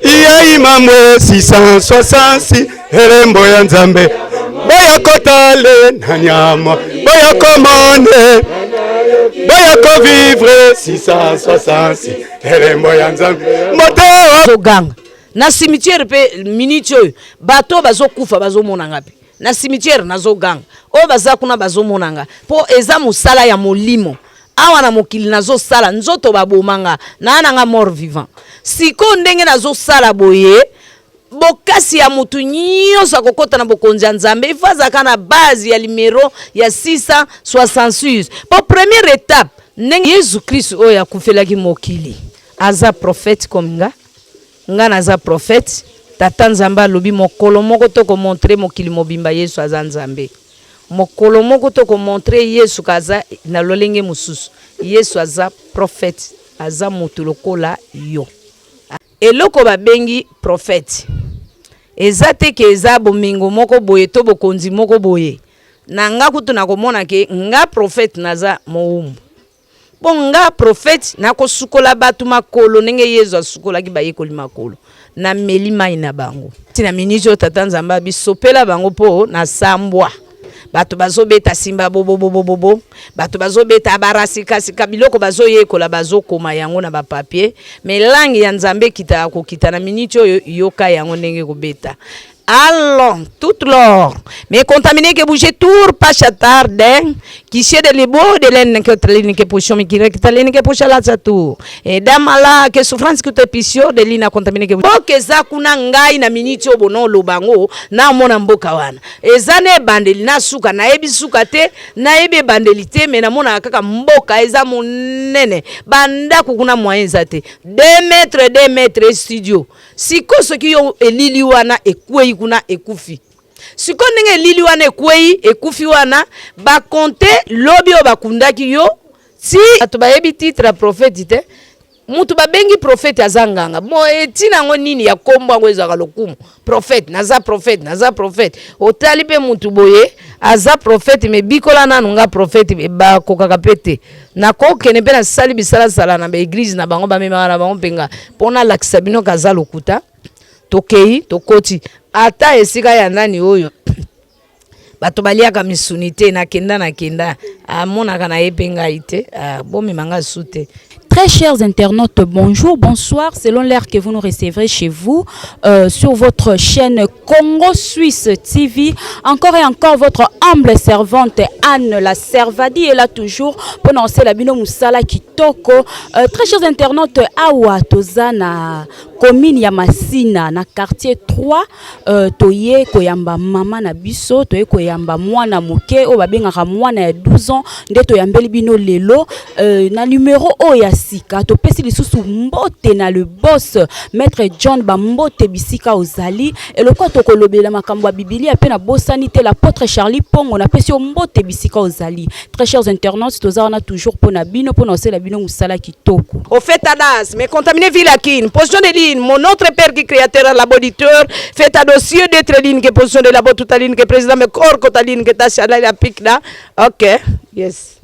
Iyai mamwe 666 elembo ya Nzambe boya kotale na nyama boya komone boya kovivre 666 elembo ya Nzambe moto Azoganga na cimetière mpe minute oyo bato oyo bazokufa bazomona nga mpe na cimetière nazoganga, oyo baza kuna bazomona nga mpo eza mosala ya molimo. Awa na mokili nazosala nzoto baboma nga naa na nga mort vivant. Sikoyo ndenge nazosala boye, bokasi ya mutu nyonso akokota na bokonzi ya Nzambe ifo azalaka na base ya limero ya 666 po première étape ndenge Yesu Kristu oyo akufelaki mokili aza prophète comme nga. Nga naza prophète, tata Nzambe alobi mokolo moko toko montre mokili mobimba Yesu aza Nzambe. Mokolo moko toko montre Yesu aza na lolenge mosusu. Yesu aza prophète, aza mutu lokola yo. Eloko babengi prophète eza te ke eza bomengo moko boye to bokonzi moko boye. Na nga kutu nakomona ke nga prophète naza mowumbu. Mpo nga prophète nakosukola bato makolo ndenge Yezu asukolaki bayekoli makolo. Nameli mai na bango. Ti na minute oyo tata Nzambe abi sopela bango mpo nasambwa. Bato bazobeta simba bobobobobo, bato bazobeta barasikasika, biloko bazoyekola bazokoma yango na ba papier, mais langue ya Nzambe ekitaka kokita na minute oyo, yoka yango ndenge ekobeta. Allons, tout l'or, mais contaminé que bouger tour pas chatarde, qui chez de libo de laine que traline que pochon mi kire que taline que pocha la tour. Et damala que souffrance que te pisio de lina contaminé que mboka eza kuna ngai na minute oyo bono oloba ngo na mona mboka wana eza na ebandeli na suka, nayebi suka te, nayebi ebandeli te, mais namonaka kaka mboka eza monene, bandako kuna moyen eza te, 2 mètres 2 mètres studio. Sikoyo soki yo elili wana ekwei kuna ekufi, sikoyo ndenge elili wana ekwei ekufi wana bakonte lobi oyo bakundaki yo ti bato bayebi titre ya prophète te. Mutu babengi prophète aza nganga mo etina yango nini ya kombo yango ezalaka lokumu prophète, naza prophète, naza prophète. Otali mpe mutu boye aza prophète, me bikola nanu nga prophète bakokaka mpe te. Nakokende mpe nasali bisalasala na baeglise na bango, bamemaka na bango mpe nga mpo nalakisa bino kaza lokuta. Tokei tokoti ata esika ya nani oyo bato baliaka misuni te, nakenda nakenda amonaka na ye mpe ngai te, bomema nga su te. Très chers internautes, bonjour, bonsoir, selon l'heure que vous nous recevrez chez vous, sur votre chaîne Congo Suisse TV. Encore et encore, votre humble servante Anne la Servadi est là toujours pour lancer la bino musala kitoko. Très chers internautes, awa toza na commune ya Masina, na quartier 3, toye koyamba mama na biso, toye koyamba mwana moke oyo babengaka mwana ya 12 ans, nde toyambeli bino lelo na numéro oyo ya sika. Topesi lisusu mbote na le boss maître John Bambote bisika ozali, eloko tokolobela makambo ya Bibilia mpe nabosani te l'apôtre Charlie Pongo, napesi yo mbote bisika ozali. Très chers internautes, toza wana toujours mpona bino, mpona osala bino mosala kitoko. Au fait Adas, mais contaminé ville à position de ligne, mon autre père qui créateur l'aboliteur, fait à dossier d'être ligne que position de la toute ligne que président me corps kota ligne que ta la pique là. Ok, yes.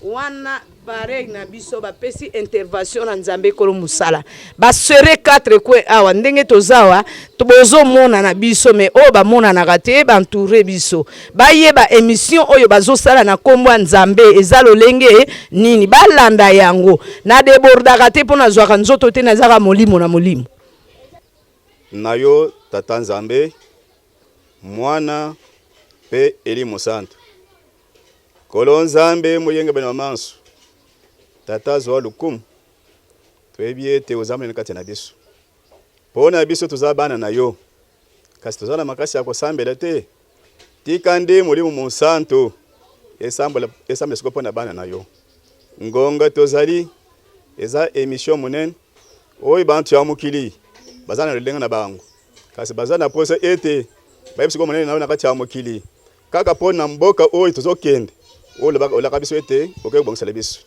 Wana pareil na biso bapesi intervention na Nzambe ekolo mosala basere 4 coin awa ndenge toza awa bozomona na biso, me oyo bamonanaka te bantoure biso bayeba émission oyo bazosala na nkombo ya Nzambe eza lolenge nini, balanda yango. Na débordaka te mpo nazwaka nzoto te, nazaka molimo na molimo. Na yo tata Nzambe, Mwana mpe Elimo Santu, Nkolo Nzambe moyengebene wa manso, Tata zwa lokumu, toyebi ete oza monene kati na biso. Mpo na biso toza bana na yo, kasi toza na makasi ya kosambela te. Tika nde Molimo Mosantu esambela sikoyo mpo na bana na yo. Ngonga tozali eza émission monene oyo bantu ya mokili baza na lolenge na bango, kasi baza na posa ete bayebi sikoyo monene na yo na kati ya mokili, kaka mpo na mboka oyo tozokende oyo olaka biso ete okoki kobongisela biso.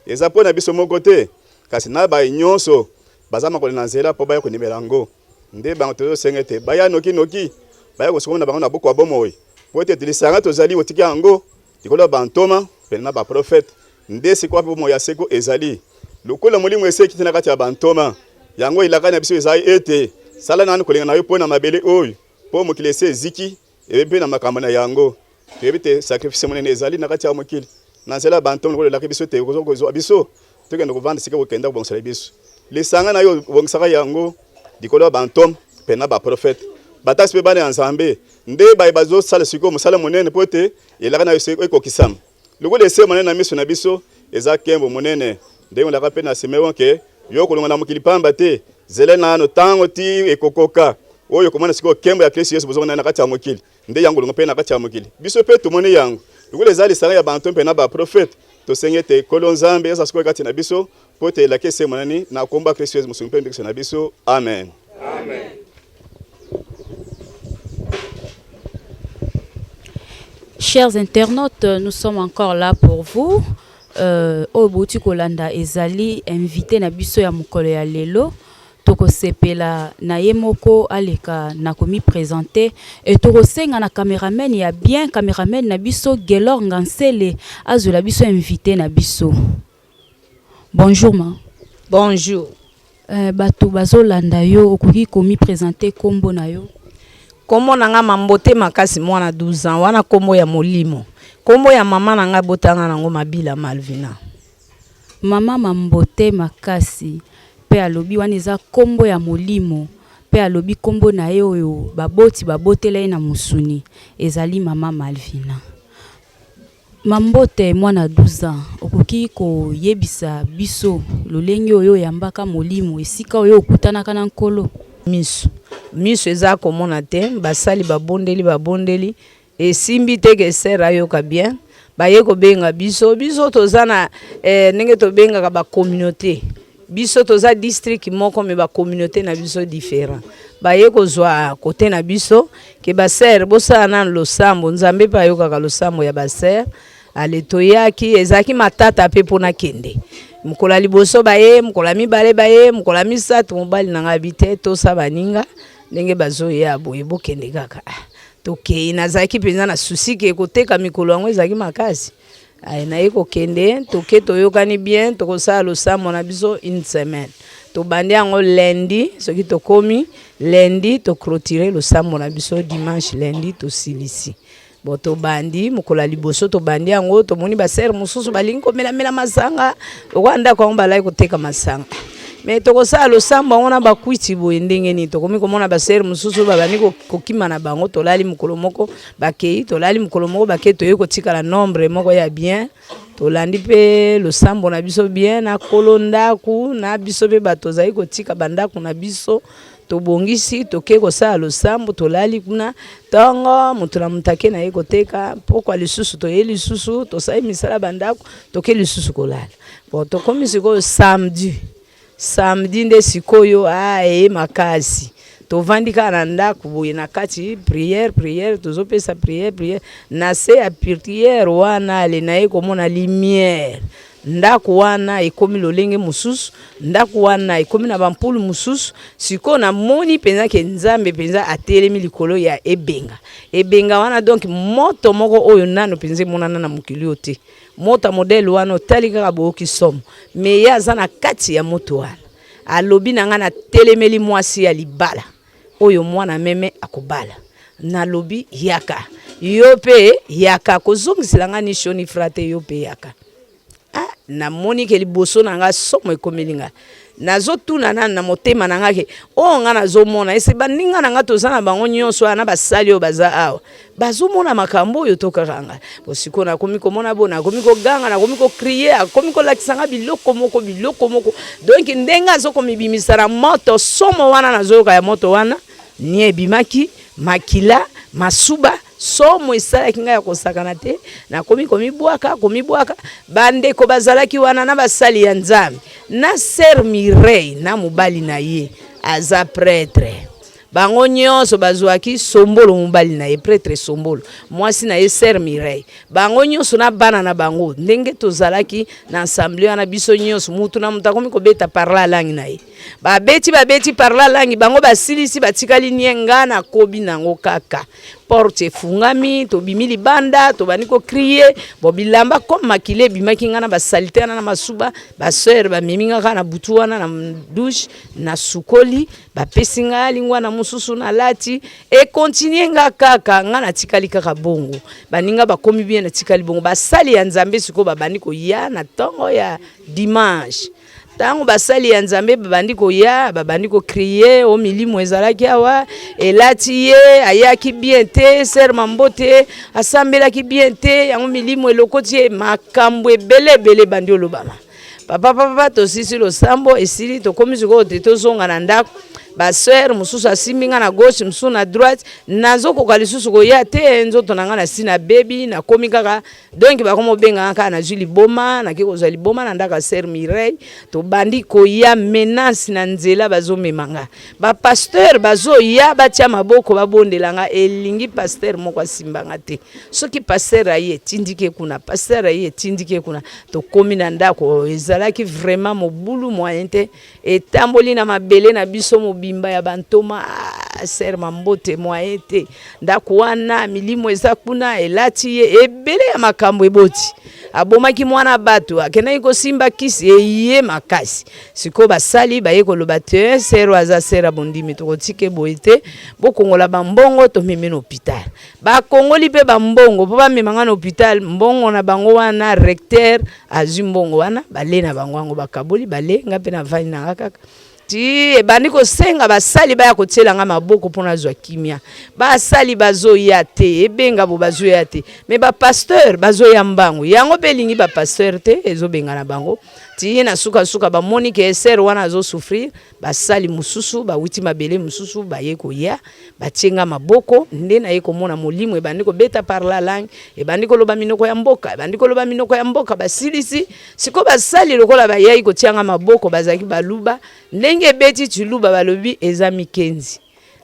Eza mpo na biso moko te, kasi na baye nyonso baza makolo na nzela mpo baya kondimela yango. Nde bango tozosenga ete baya noki noki, baya kosukama na bango na buku ya bomoi, mpo ete lisanga tozali otiki yango likolo ya bantoma mpe na baprofete, nde sikoyo wapi bomoi ya seko ezali. Lokola molimo esi ekiti na kati ya bantoma. Yango elaka na biso ezali ete sala nanu kolinga na yo mpo na mabele oyo, mpo mokili esi eziki, ebebi mpe na makambo na yango. Toyebi te sacrifice monene ezali na kati ya mokili na nzela ya bantomo, lokola elaki biso te okozwa kozwa biso tokende kovanda esika kokenda kobongisela biso lisanga na yo, obongisaka yango likolo ya bantomo mpe na baprofete batasi mpe bana ya Nzambe nde baye bazosala sikoyo mosala monene mpo ete elaka na yo ekokisama. Lokola esengo monene na miso na biso eza nkembo monene, ndenge olaka mpe na Simeon ke yo okolongwa na mokili pamba te, zela nano tango ti ekokoka oyo okomona sikoyo nkembo ya Kristo Yesu bozomona na kati ya mokili, nde yango olongwa mpe na kati ya mokili. Biso mpe tomoni yango lokola eza lisanga ya banto mpe na baprofete, tosengi ete Nkolo Nzambe aza sikoyo kati na biso mpo ete elaka esi emonani na kombo ya Kristo Yesu mosungi mpe mbikisi na biso. Amen. Amen. Chers internautes, nous sommes encore là pour vous. Euh, oyo bouti kolanda ezali invité na biso ya mokolo ya lelo tokosepela na ye moko aleka na komipresente e tokosenga na cameraman ya bien cameraman na biso Gelor Ngansele azwela biso invité na biso. Bonjour ma. Bonjour. Euh, bato bazolanda yo okoki komipresente kombo na yo? Kombo na nga Mambote Makasi mwana 12 ans wana kombo ya molimo. Kombo ya mama na nga botanga nango Mabila Malvina. Mama Mambote Makasi pe alobi wana eza kombo ya molimo pe alobi kombo na ye oyo baboti babotela ye na mosuni ezali mama Malvina. Mambote mwana 12 ans okoki koyebisa biso lolenge oyo oyambaka molimo esika oyo okutanaka na Nkolo? Miso miso eza komona te basali babondeli babondeli esimbi te ke sœur ayoka bien baye kobenga biso biso toza na eh, ndenge tobengaka ba communauté Biso toza district moko mais ba communauté na biso different. Baye kozwa kote na biso ke ba sœur bosala nanu losambo, Nzambe pe ayokaka losambo ya ba sœur. Ale toyaki, ezalaki matata pe po nakende. Mokolo ya liboso baye, mokolo ya mibale baye, mokolo ya misato mobali na ngai abi te tosa baninga ndenge bazoya boye bokende kaka. Ah, tokei, nazalaki penza na souci ke koteka mikolo yango ezalaki makasi. Aye naye kokende toke toyokani bien tokosala losambo na biso une semaine tobandi yango lundi soki tokomi lundi to clôturer losambo na biso dimanche lundi tosilisi bon tobandi mokolo ya liboso tobandi yango tomoni ba sœur mosusu balingi komelamela masanga lokola ndako yango balaki koteka masanga me tokosala losambo yango na bakwiti boye ndenge nini tokomi komona ba sœur mosusu babandi kokima na bango tolali mokolo moko Bakei tolali mokolo moko bakei toyei kotikala nombre moko ya bien tolandi mpe losambo na biso bien na kolo ndako na biso mpe bato tozali kotika bandako na biso tobongisi tokei kosala losambo tolali kuna ntongo moto na moto ake na ye koteka mpokwa lisusu toyei lisusu tosali misala bandako tokei lisusu kolala bon tokomi sikoyo samedi Samedi nde sikoyo ah eye makasi tovandi kaka na ndaku boye na kati prière prière tozopesa prière prière na se ya prière wana ale naye komona lumière ndaku wana ekomi lolenge mosusu ndaku wana ekomi na bampulu mosusu sikoyo namoni mpenza ke Nzambe mpenza atelemi likolo ya ebenga ebenga wana donc moto moko oyo nano mpenza emonana na mokili oyo te Moto ya modèle wana otali kaka boyoki somo mais ye aza na kati ya moto wana alobi na nga na telemeli mwasi ya libala oyo mwana meme akobala nalobi yaka yo pe yaka kozongisela nga ni chaud ni froid te yo pe yaka ah namoni ke liboso na nga somo ekomeli nga Nazo tuna nanu na motema na nga ke oyo nga nazo mona ese baninga na nga toza na bango nyonso wana na basali oyo baza awa bazo mona makambo oyo to kaka nga bo sikoyo nakomi komona bo nakomi koganga nakomi ko crier akomi kolakisa nga biloko moko biloko moko donc ndenge azo komibimisa na moto somo wana nazoyoka ya moto wana nie ebimaki makila masuba Somo esalaki ngai ya kosakana te, nakomi komibwaka, komibwaka. Bandeko bazalaki wana na basali ya Nzambe, na sœur Mireille na mobali na ye aza pretre. Bango nyonso bazwaki Sombolo, mobali na ye pretre Sombolo, mwasi na ye sœur Mireille. Bango nyonso na bana na bango, ndenge tozalaki na assemblee wana biso nyonso, mutu na mutu akomi kobeta parla langue na ye. Babeti babeti parla langue, bango basilisi batikali nie, ngai nakobi nango kaka. Porte efungami, tobimi libanda, tobandi ko crier. Bon, bilamba comme makila ebimaki nga na ba salite wana na masuba, ba sœur bamemi nga kaka na butu wana na douche, nasukoli, bapesi nga lingwana mosusu nalati, e continuer nga kaka, nga natikali kaka bongo. Baninga bakomi bien, natikali bongo. Basali ya Nzambe sikoyo babandi koya na ntongo ya dimanche. Tango basali ya Nzambe babandi koya, babandi ko crier o milimo ezalaki awa elati ye, ayaki bien te, sœur Mambote asambelaki bien te, yango milimo elokoti ye, makambo ebele ebele ebandi olobama. Papa papa tosisi losambo esili, tokomi sikoyo te tozonga na ndako. Ba sœur mosusu asimbi nga na gauche, mosusu na droite, nazokoka lisusu koya te, nzoto na nga nasi nabebi, nakomi kaka Donc bakomi kobenga nga kaka nazwi liboma, nake kozwa liboma na ndako ya sœur Mireille, tobandi koya menace na nzela bazomema nga. Ba pasteur bazoya batia maboko babondela nga, elingi pasteur moko asimba nga te. Soki pasteur aye tindiki ye kuna, pasteur aye tindiki ye kuna. Tokomi na ndako ezalaki vraiment mobulu moyen te. Etamboli na mabele na biso mobimba ya ba ntoma ah, sœur Mambote moyen te ndako wana milimo eza kuna elati ye ebele ya makambo eboti abomaki mwana bato akendaki kosimba kisi eye makasi sikoyo basali baye koloba te sœur aza sœur ya bondimi tokotika boye te bokongola bambongo tomemi na hôpital Bakongoli pe ba mbongo po bamema nga na hopital, mbongo na bango wana recteur azui mbongo wana bale na bango yango bakaboli bale nga pe navandi na nga kaka ti ebandi kosenga basali baya kotiela nga maboko po nazua kimia basali bazoya te ebenga bo bazoya te mais ba pasteur bazoya mbangu yango pe elingi ba pasteur te ezobengana bango ti na suka suka bamoni ke sœur wana azo souffrir Basali mosusu bawuti mabele mosusu baye koya, batie nga maboko, nde naye komona molimo ebandi kobeta par la langue, ebandi koloba minoko ya mboka, ebandi koloba minoko ya mboka, basilisi. Sikoyo basali lokola bayaki kotia nga maboko bazalaki baluba, ndenge ebeti tshiluba balobi eza Mikenzi.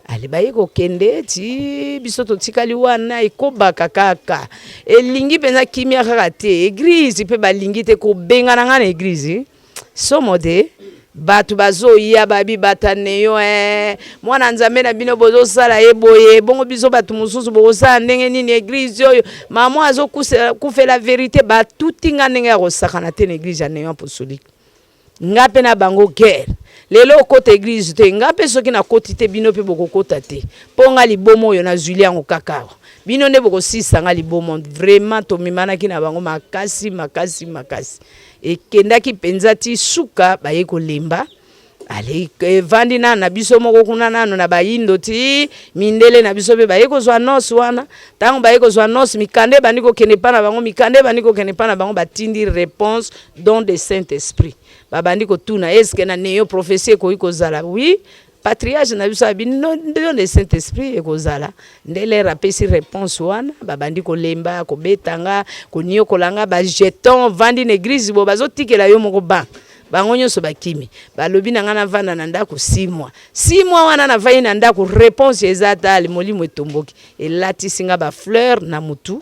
Ale baye kokende ti biso totikali wana ekobaka kaka, elingi mpenza kimia kaka te, eglise mpe balingi te kobengana nga na eglise. Somo te batu bazoya babi bataneyo eh, mwana nzambe na bino bozosala ye boye bongo biso batu mosusu bokosala ndenge nini eglise oyo mama azokufela verite batuti nga ndenge ya kosakana te na eglise ya neon apostolique nga mpe na bango guerre lelo okota eglise te nga mpe soki nakoti te bino mpe bokokota te mpo nga liboma oyo nazwili yango kaka awa bino nde bokosilisa nga liboma vraiment tomemanaki na bango makasi makasi makasi Ekendaki penza ti suka baye kolemba ale evandi nanu na biso moko kuna nanu na bayindo ti mindele na biso pe baye kozwa noce wana tango baye kozwa noce mikanda ebandi kokende epa na bango mikanda ebandi kokende epa na bango batindi reponse don de saint esprit babandi kotuna est ce que na neo prophetie ekoki kozala oui Patriarche na biso abi non le saint esprit ekozala nde lere apesi reponse wana babandi kolemba kobeta nga koniokola nga ba jeton vandi na eglise bo bazotikela yo moko ban bango nyonso bakimi balobi na nga navanda na ndako 6 mois 6 mois wana navandi na ndako reponse eza ata molimo etomboki elatisi nga ba fleur na mutu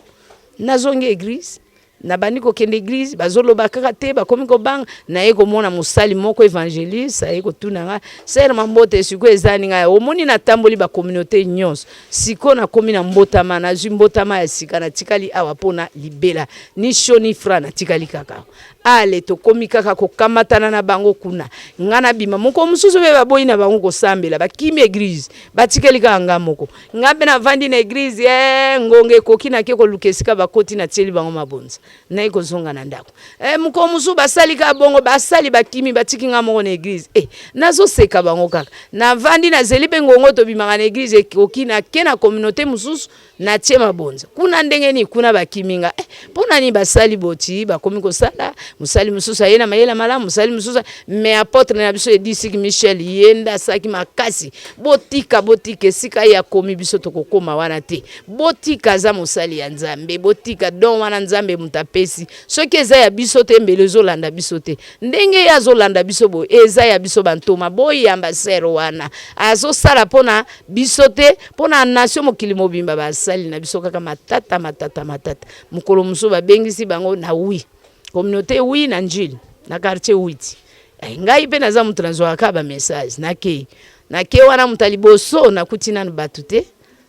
nazongi eglise Nabandi kokende eglise, bazoloba kaka te, bakomi kobanga. Naye komona mosali moko evangeliste, aye kotuna nga, Sœur Mambote, sikoyo eza nini? Ngai, omoni natamboli ba communaute nyonso, sikoyo nakomi na mbotama, nazwi mbotama ya sika, natikali awa mpo na libela, ni chaud ni froid, natikali kaka awa. Ale tokomi kaka kokamatana na bango kuna, nga nabima. Mokolo mosusu mpe baboyi na bango kosambela, bakimi eglise, batikeli kaka nga moko. Nga mpe navandi na eglise eh, ngonga ekoki nake koluka esika bakoti natieli bango mabonza naye kozonga na ndako eh, mokolo mosusu basali kaka bongo basali bakimi batiki nga moko na eglise eh, nazoseka bango kaka navandi nazeli mpe ngongo tobimaka na eglise ekoki nake na communauté mosusu natie mabonza kuna ndenge nini kuna bakimi nga eh, mpo na nini basali boti bakomi kosala mosali mosusu aye na mayele malamu mosali mosusu mais apotre na biso edisiki michel ye nde asalaki makasi Botika botika esika ye akomi biso tokokoma wana te botika aza mosali ya nzambe botika don wana nzambe moto apesi soki eza ya biso te mbele ezolanda biso te ndenge ye azolanda biso boye eza ya biso bantoma boyamba sere wana azosala mpona biso te mpona nation mokili mobimba basali na biso kaka matata matata matata mokolo mosusu babengisi bango na wi communauté wi na njili na quartier witi Eh, ngai mpe naza moto nazwaka kaka ba message nakei nake wana moto ya liboso nakuti nanu bato te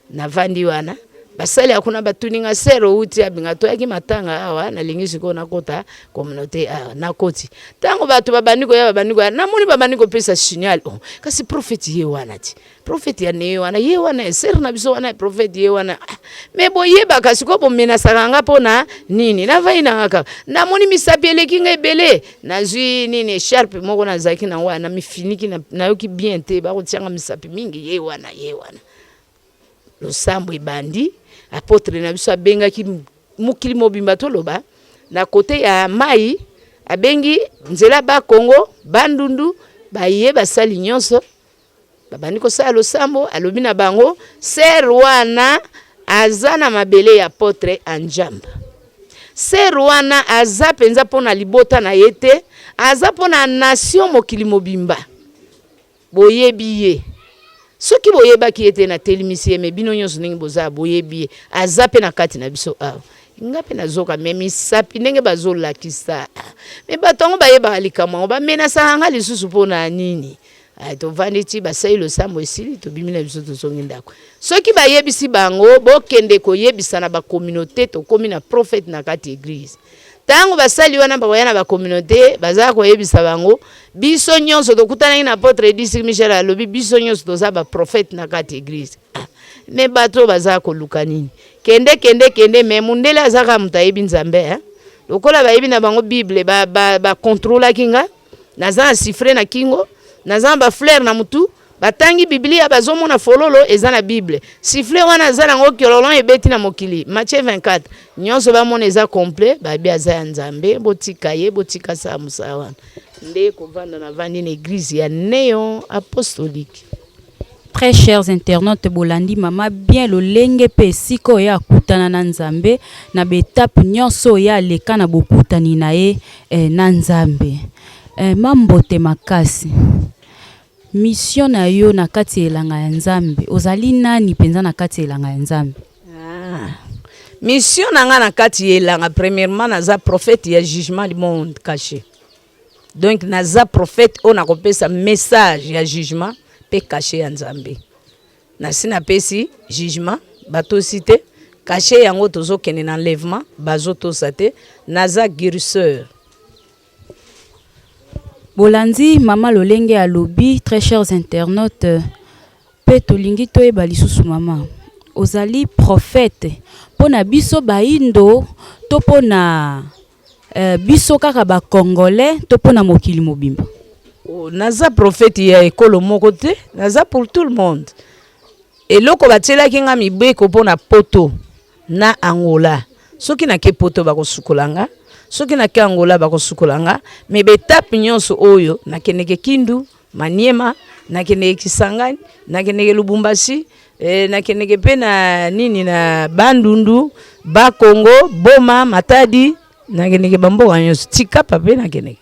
navandi wana Basali ya kuna batuni nga, sœur outi abinga, toyaki matanga awa, nalingi sikoyo nakota communauté awa. Nakoti, ntango bato babandi koya, babandi koya, namoni babandi kopesa signal. Oh, kasi prophète ye wana ti, prophète ya neye wana, ye wana, sœur na biso wana, prophète ye wana. Ah, me boyebaka sikoyo bomenasaka nga mpona nini? Navai nanga kaka, namoni misapi eleki nga ebele. Nazwi nini, écharpe moko nazalaki nango wana, mifiniki, nayoki bien te, bakotianga misapi mingi. Ye wana, ye wana. Losambo ebandi, apôtre na biso abengaki mokili mobimba, toloba na kote ya mai, abengi nzela Bakongo, Bandundu, baye basali nyonso babandi kosala losambo. Alobi na bango, sœur wana aza na mabele ya apôtre Anjamba. Sœur wana aza mpenza mpo na libota na ye te, aza mpo na nation, mokili mobimba. Boyebi ye? Soki boyebaki ye te, natelemisi ye. Me bino nyonso ndenge boza, boyebi ye, aza mpe na kati na biso awa. Nga mpe nazoka me misapi ndenge bazolakisa, me bato yango bayebaka likambo yango, bamenasaka nga lisusu mpo na nini? Tovandi ti basali losambo, esili, tobimi na biso, tozongi ndako. Soki bayebisi bango, bokende koyebisa na bacommunauté, tokómi na prophète na kati église. Ntango basali wana bakoya na bacommunauté, baza koyebisa bango, biso nyonso tokutanaki na apôtre Disik Michel, alobi biso nyonso toza baprophète na kati église. Ah, me bato oyo baza koluka nini? Kende, kende, kende. Me mundele aza kaka moto ayebi Nzambe, eh? Lokola bayebi na bango Bible, bakontrolaki ba, ba nga naza na sifflet na kingo, naza na bafleur na mutu. Batangi Biblia, bazomona fololo eza na Bible, sifflet wana aza nango, kiololon ebeti na mokili, Matthieu 24 nyonso bamona eza complet, babi aza ya Nzambe, botika ye, botika sala mosala wana. Nde kovanda, navandi na église ya Néon Apostolique. Très chers internautes, bolandi mama bien lolenge mpe esika oyo akutana na Nzambe, na baétape nyonso oyo aleka na bokutani na ye na Nzambe. Mambote makasi. Mission na yo na kati ya elanga ya Nzambe, ozali nani mpenza na kati ya elanga ya Nzambe? Ah. Mission na nga na kati ya elanga, premièrement naza prophète ya jugement du monde caché. Donc naza prophète oyo nakopesa message ya jugement mpe caché ya Nzambe. Nasi napesi jugement, batosi te. Caché yango, tozokende na enlèvement, bazotosa te. Naza guérisseur. Bolandi mama lolenge alobi. Très chers internautes, mpe tolingi toyeba lisusu, mama ozali prophète mpo na biso baindo to mpo na biso kaka bacongolais to mpo na mokili mobimba? Oh, naza prophète ya ekolo moko te, naza pour tout le monde. Eloko batielaki nga mibeko mpo na Poto na Angola, soki nake Poto bakosukola nga, soki nake Angola bakosukola nga. Me baétape nyonso oyo nakendeke Kindu, Maniema, nakendeke Kisangani, nakendeke Lubumbashi, nakendeke mpe na nini, na Bandundu, Bakongo, Boma, Matadi, nakendeke bamboka nyonso, Tikapa mpe nakendeke.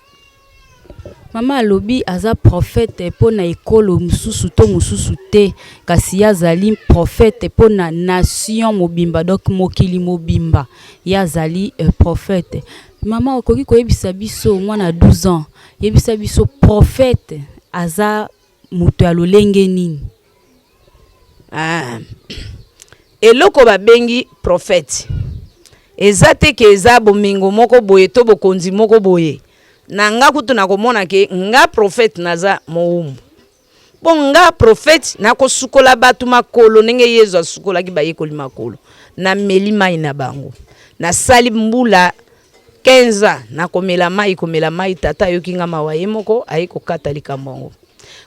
Mama alobi aza prophète mpo na ekolo mosusu to mosusu te, kasi ye azali prophète mpo na nation mobimba, donc mokili mobimba ye azali prophète. Mama, okoki koyebisa biso, mwana 12 ans, yebisa biso prophète aza moto ya lolenge nini? Ah. Eloko babengi prophète eza te ke eza bomengo moko boye to bokonzi moko boye. Na nga kutu nakomona ke nga prophète naza mowumbu, mpo nga prophète nakosukola bato makolo ndenge Yezu asukolaki bayekoli makolo. Nameli mai na bango, nasali mbula 15 ans nakomela mai, komela mai. Tata ayoki nga mawa, ye moko aye kokata likambo yango.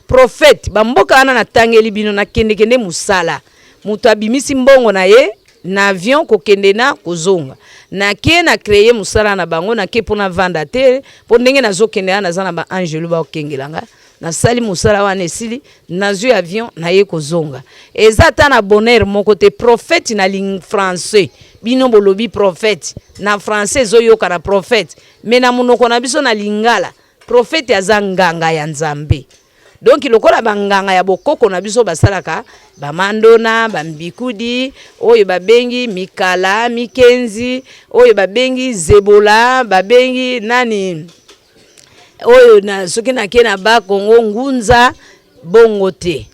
Prophète, bamboka wana natangeli bino, nakendekende mosala, moto abimisi mbongo na ye na avion kokende na kozonga. Nake na créer mosala na bango, nake mpo navanda te, mpo ndenge nazokende wana naza na baangelu bakokengela nga. Nasali mosala wana, esili, nazwi avion, naye kozonga. Eza ata na bonheur moko te. Prophète na ling français, bino bolobi prophète na français, ezoyoka na prophète, me na monoko na biso na lingala, prophète aza nganga ya Nzambe. Donc lokola banganga ya bokoko na biso basalaka bamandona, bambikudi oyo babengi mikala, mikenzi oyo babengi zebola, babengi nani oyo na soki nake na Bakongo, ngunza, bongo te.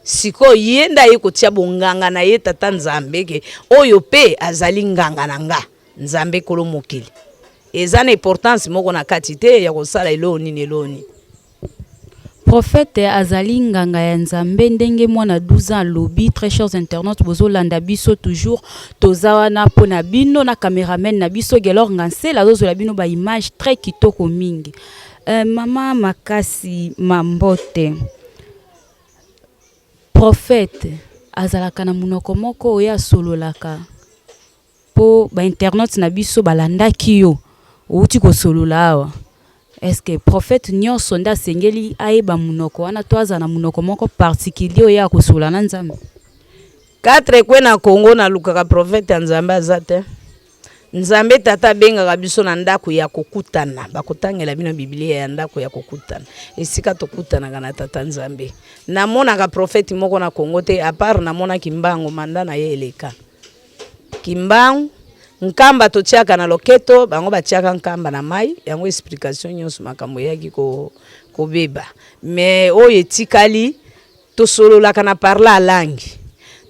Sikoyo ye nde aye kotia bonganga na ye Tata Nzambe ke oyo pe azali nganga na nga, Nzambe Nkolo mokili. Eza na importance moko na kati te ya kosala eloko nini eloko nini. Prophète azali nganga ya Nzambe ndenge mwana 12 ans alobi. Très chers internautes, bozolanda biso toujours, toza wana mpo na bino na cameraman na biso Gelor Ngansela azozwela bino ba image très kitoko mingi. Mama Makasi Mambote, prophète azalaka na monoko moko oyo asololaka mpo ba internautes na biso balandaki yo outi kosolola awa. Est-ce que prophète nyonso nde asengeli ayeba monoko wana to azala na monoko moko particulier oyo akosolola na Nzambe? Quatre coins na Congo nalukaka prophète ya Nzambe aza te. Nzambe Tata abengaka biso na ndako ya kokutana. Bakotangela bino Biblia ya ndako ya kokutana, esika tokutanaka na Tata Nzambe. Namonaka prophète moko na Congo te, à part namona Kimbangu, manda na ye eleka. Kimbangu, Nkamba totiaka na loketo, bango batiaka Nkamba na mai, yango explication nyonso makambo eyaki kobeba. Mais oyo etikali, tosololaka na parla langue.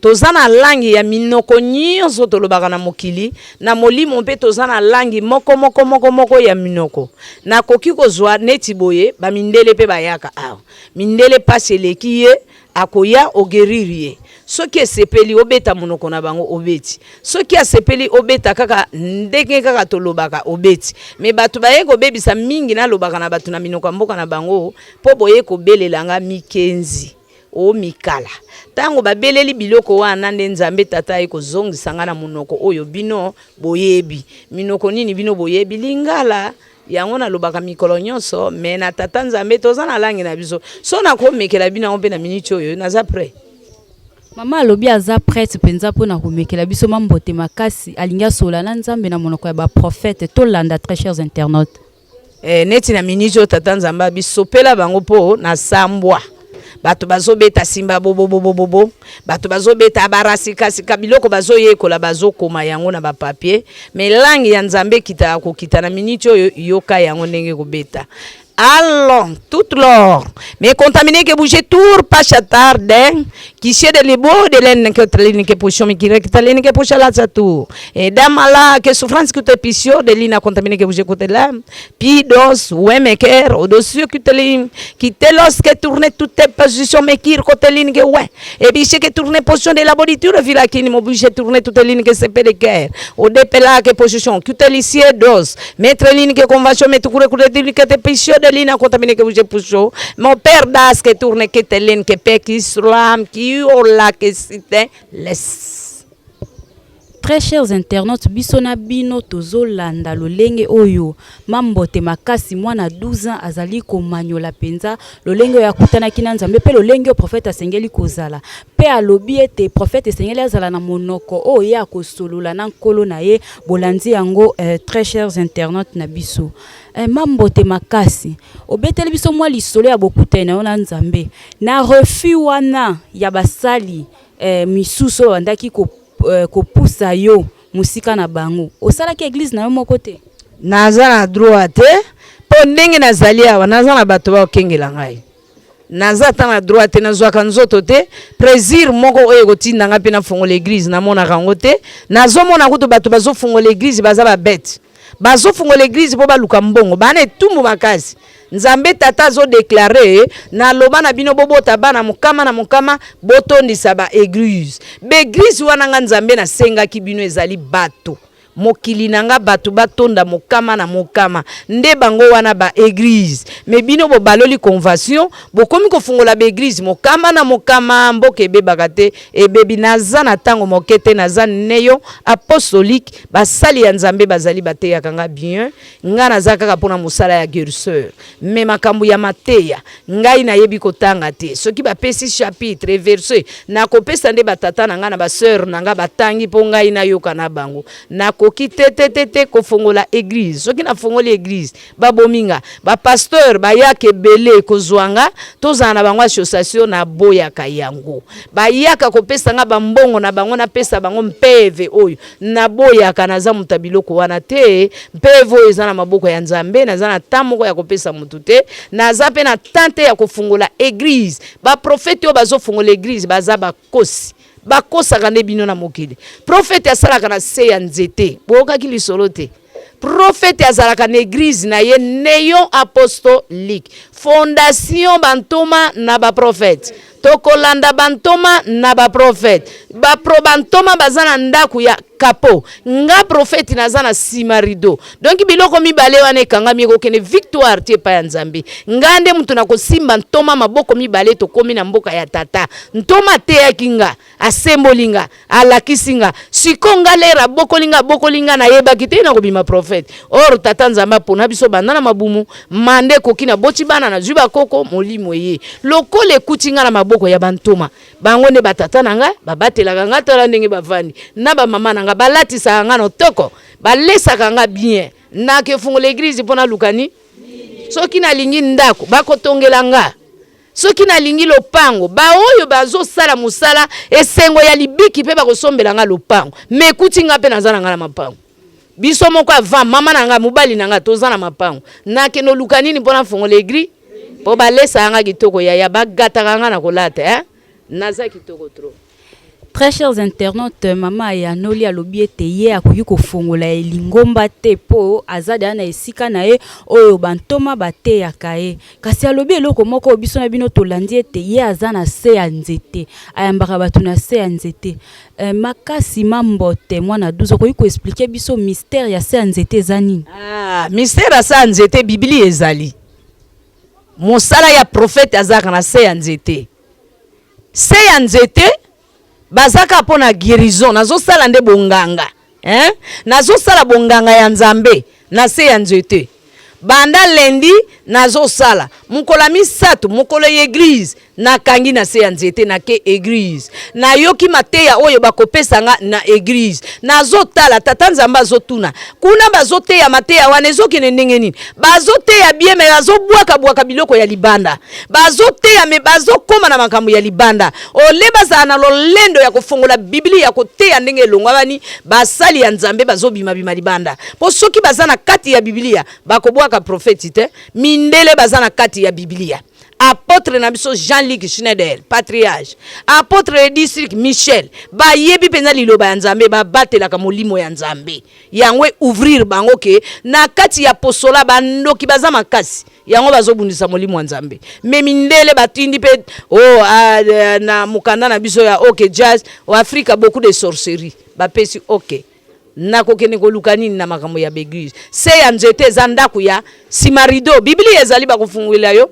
Toza na langue ya minoko nyonso tolobaka na mokili, na molimo mpe toza na langue moko moko moko moko ya minoko. Nakoki kozwa neti boye, ba mindele mpe bayaka awa. Mindele pasi eleki ye, akoya oguerir ye. Soki esepeli obeta monoko na bango obeti. Soki asepeli obeta kaka ndenge kaka tolobaka obeti. Mais bato baye kobebisa mingi, nalobaka na bato na minoko ya mboka na bango mpo boye kobelela nga mikenzi o mikala. Tango babeleli biloko wana nde Nzambe Tata aye kozongisa nga na monoko oyo bino boyebi. Minoko nini bino boyebi? Lingala. Yango nalobaka mikolo nyonso, mais na Tata Nzambe toza na langue na biso. So nakomekela bino yango mpe na minute oyo naza prêt. Mama alobi aza prête mpenza mpona komekela biso mambote makasi, alingi asola na Nzambe na monoko ya baprophète. Tolanda, très chers internautes. Neti na minute oyo Tata Nzambe abisopela bango mpo na sambwa. Bato bazobeta simba bobobobobo, bato bazobeta barasikasika, biloko bazoyekola bazokoma yango na bapapier, mais langue ya Nzambe ekitaka kokita na minute oyo, yoka yango ndenge kobeta. Allons, tout l'or, mais contaminé que bouger tour pas chatarde, qui chie de libo de laine que traline que position mais qui rectaline que pocha la tour. Et damala que souffrance que te pisio de lina contaminé que bouger côté là, pidos wemeker au-dessus que te ligne, qui telos que tourne toutes tes positions mais qui côté ligne que ouais. Et biche que tourne position de la boditure villa qui m'oblige tourner toutes les lignes que c'est de guerre. Au dépela que position, que te lycée dos, mettre ligne que convention, mais tout court que te pisio de ligne contaminé que vous pousso. Mon père das que tourne que te ligne que pe islam qui ola que cité laisse. Très chers internautes, biso na bino tozolanda lolenge oyo Mambote Makasi mwana 12 ans azali komanyola mpenza lolenge oyo akutanaki na Nzambe mpe lolenge oyo prophète asengeli kozala. Mpe alobi ete prophète esengeli azala na monoko oyo ye akosolola na nkolo na ye. Bolandi yango, très chers internautes na biso. Mambote Makasi, obeteli biso mwa lisolo ya bokutani na yo na Nzambe. Na refus wana ya basali misusu oyo bandaki kopusa yo mosika na bango, osalaki église na yo moko te? Naza na droit te, mpo ndenge nazali awa naza na bato bakokengela ngai. Naza ata na droit te, nazwaka nzoto te. Plaisir moko oyo ekotinda ngai mpe nafongola église, namonaka yango te. Nazomona kutu bato bazofongola église baza babete, bazofongola église mpo baluka mbongo, bana etumbu makasi. Nzambe Tata azodeklare, naloba na bino bobota bana mokama na mokama, botondisa ba église. Baeglise wana nga Nzambe nasengaki bino ezali bato mokili na nga, bato batonda mokama na mokama, nde bango wana ba église. Mais bino bobaloli convention, bokomi kofungola ba église mokama na mokama, mboka ebebaka te, ebebi. Naza na ntango moke te, naza neyo apostolique, basali ya Nzambe bazali bateyaka nga bien. Nga naza kaka mpona mosala ya guérisseur, mais makambo ya mateya ngai nayebi kotanga te. Soki bapesi chapitre, verset, nakopesa nde batata na ngai na basœur na ngai batangi mpo ngai nayoka na bango. Nako Nakoki te te te te kofongola eglise. Soki nafongoli eglise, babomi nga. Ba pasteurs bayaka ebele kozua nga, tozala na bango association, naboyaka yango. Bayaka kopesa nga ba mbongo na bango, napesa bango mpeve oyo. Naboyaka, naza moto ya biloko wana te. Mpeve oyo eza na maboko ya Nzambe, naza na temps moko ya kopesa moto te. Naza pe na temps te ya kofungola eglise. Ba prophètes oyo bazofungola eglise baza bakosi. Bakosaka nde bino na mokili. Prophète asalaka na se ya nzete. Boyokaki lisolo te? Prophète azalaka na eglise na ye Neon Apostolique. Fondation ba ntoma na ba prophètes. Tokolanda ba ntoma na ba prophètes. Ba pro ba ntoma baza na ndaku ya kapo. Nga prophète naza na sima rideau. Donc biloko mibale wana ekangami ekokende victoire ti epai ya Nzambe. Nga nde mutu nakosimba ntoma maboko mibale tokomi na mboka ya tata. Ntoma ateyaki nga, asemboli nga, alakisi nga. Siko nga lere abokoli nga abokoli nga nayebaki te nakobima prophète. Or tata Nzambe apona biso banda na mabumu, manda ekoki naboti bana nazwi bakoko molimo eye. Lokola ekuti nga na maboko ya ba ntoma. Bango nde ba tata na nga babatelaka nga tala ndenge bavandi na ba mama na nga balatisaka nga na toko. Balesaka nga bien nake fungola eglise po naluka ni soki nalingi ndako bakotongela nga soki nalingi lopango baoyo bazosala mosala esengo ya libiki mpe bakosombela nga lopango me ekuti nga mpe naza na nga na mapango biso moko avant mama na nga mobali na nga toza na mapango nakende oluka nini mpo nafongola egri mpo balesaka nga kitoko yaya bagataka nga na kolata eh? Naza kitoko trop. Très chers internautes, mama ayanoli alobi ete ye akoki kofongola ye lingomba te mpo aza deja na esika na ye oyo bantoma bateyaka ye. Kasi alobi eloko moko oyo biso na bino tolandi ete ye aza na se ya nzete, ayambaka bato na se ya nzete. Eh, Makasi Mambote mwana 12 okoki ko expliquer biso mystère ya se ya nzete eza nini? Ah, mystère ya se ya nzete Biblia ezali. Mosala ya prophète azalaka na se ya nzete. Se ya nzete baza kaka mpo na guérison. Nazosala nde bonganga hein? Nazosala bonganga ya Nzambe na se ya nzete. Banda lundi nazosala, mokolo ya misato, mokolo ya eglise nakangi na se ya nzete, nake eglise, nayoki mateya oyo bakopesa nga na eglise, nazotala tata Nzambe azotuna kuna bazoteya mateya wana ezokende ndenge nini? Bazoteya bien me bazobwaka bwaka biloko ya libanda, bazoteya me bazokoma na makambo ya libanda. Ole bazala na lolendo ya kofongola Biblia ya koteya ndenge elongwabani, basali ya Nzambe bazobima bima libanda. Po soki baza na kati ya Biblia bakobwaka profeti te, mindele baza na kati ya Biblia. Apotre na biso Jean-Luc Schneider, patriarche, apotre de district Michel, bayebi mpenza liloba ya Nzambe, babatelaka molimo ya Nzambe. Yango e ouvrir bango ke na kati ya posola bandoki baza makasi, yango bazobundisa molimo ya Nzambe. Me mindele batindi mpe oh, ah, eh, na mokanda na biso ya OK Jazz, oh, Afrika beaucoup de sorcerie, bapesi OK. Nakokende koluka nini na makambo ya b'eglise? Se ya nzete eza ndako ya sima rideau. Biblia ezali bakofungolela yo.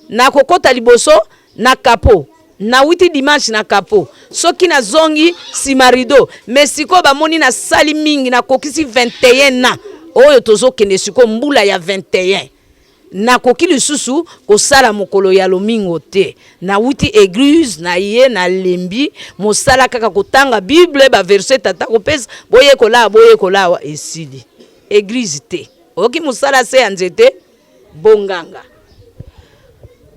Nakokota liboso na kapo. Nawuti dimanche na kapo. Soki nazongi sima rideau. Mais sikoyo bamoni nasali mingi, nakokisi 21 ans. Oyo tozokende sikoyo mbula ya 21. Nakoki lisusu kosala mokolo ya lomingo te. Nawuti eglise na ye nalembi mosala kaka kotanga bible ba verset tata akopesa boyekola awa boyekola awa esili. Eglise te. Oyoki mosala se ya nzete bonganga.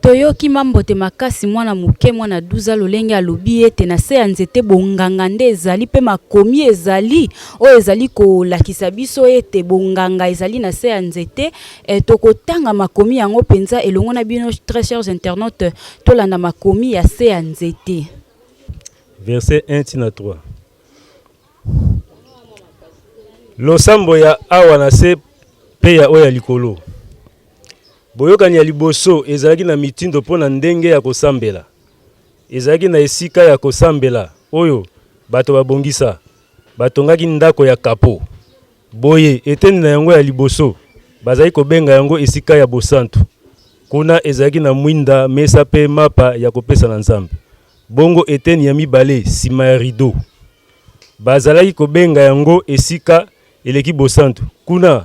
Toyoki mambote makasi mwana moke mwana 12 ans lolenge alobi ete na se ya nzete bonganga nde ezali mpe makomi ezali oyo ezali kolakisa biso ete bonganga ezali na se ya nzete. Eh, tokotanga makomi yango mpenza elongo na bino très chers internautes, tolanda makomi ya se ya nzete. Verset 1 ti na 3. Losambo ya awa na se mpe ya oyo ya likolo. Boyokani ya liboso ezalaki na mitindo mpo na ndenge ya kosambela. Ezalaki na esika ya kosambela oyo bato babongisa, batongaki ndako ya kapo. Boye, eteni na yango ya liboso, bazalaki kobenga yango esika ya bosantu. Kuna ezalaki na mwinda, mesa mpe mapa ya kopesa na Nzambe. Bongo eteni ya mibale, sima ya rido, bazalaki kobenga yango esika eleki bosantu. Kuna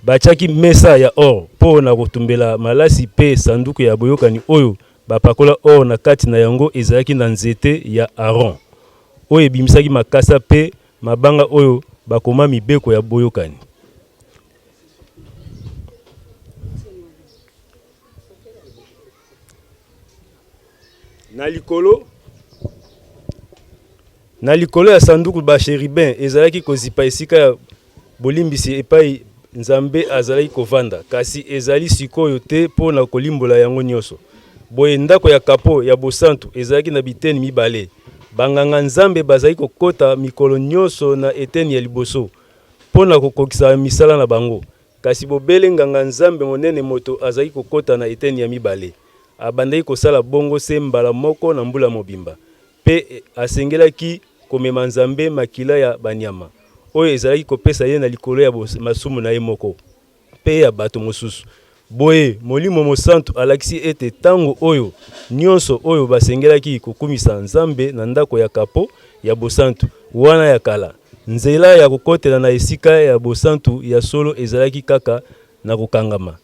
batiaki mesa ya or mpo na kotumbela malasi mpe sanduku ya boyokani oyo bapakola or na kati na yango ezalaki na nzete ya Aron oyo ebimisaki makasa mpe Mabanga oyo bakoma mibeko ya boyokani. Na likolo na likolo ya sanduku ba cherubin ezalaki kozipa esika ya bolimbisi epai Nzambe azalaki kovanda, kasi ezali sikoyo te mpo na kolimbola yango nyonso. Boye ndako ya kapo ya bosantu ezalaki na biteni mibale. Banganga-nzambe bazalaki kokota mikolo nyonso na eteni ya liboso mpo na kokokisa misala na bango, kasi bobele nganga-nzambe monene moto azalaki kokota na eteni ya mibale. Abandaki kosala bongo se mbala moko na mbula mobimba, mpe asengelaki komema Nzambe makila ya banyama oyo ezalaki kopesa ye na likolo ya masumu na ye moko mpe ya bato mosusu. Boye, Molimo Mosantu alakisi ete ntango oyo nyonso oyo basengelaki kokumisa Nzambe na ndako ya kapo ya bosantu wana ya kala, nzela ya kokotela na esika ya bosantu ya solo ezalaki kaka na kokangama.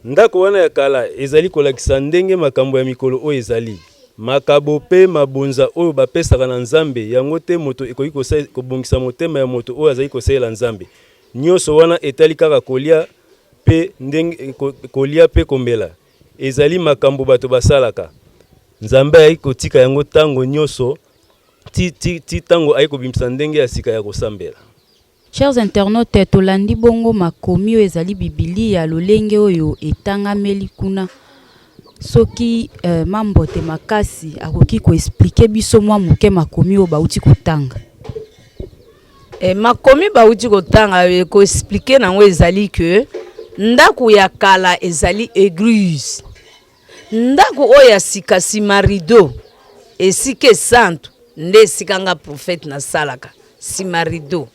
Ndako wana ya kala ezali kolakisa ndenge makambo ya mikolo oyo ezali. Makabo mpe mabonza oyo bapesaka na Nzambe, yango te moto ekoki kobongisa motema ya moto oyo azali kosalela Nzambe. Nyonso wana etali kaka kolia mpe ndenge kolia mpe komela. Ezali makambo bato basalaka. Nzambe ayaki kotika yango tango nyonso ti ti ti tango aye kobimisa ndenge ya sika ya kosambela. Chers internautes, tolandi bongo makomi oyo ezali bibilia lolenge oyo etangameli kuna. Soki euh, Mambote Makasi akoki ko expliquer biso mwa moke makomi oyo bauti kotanga. E, makomi bauti kotanga eh, ko expliquer nango ezali que ndako ya kala ezali eglise, ndako oyo ya sika nsima rideau esika esantu nde esika nga prophète nasalaka nsima rideau.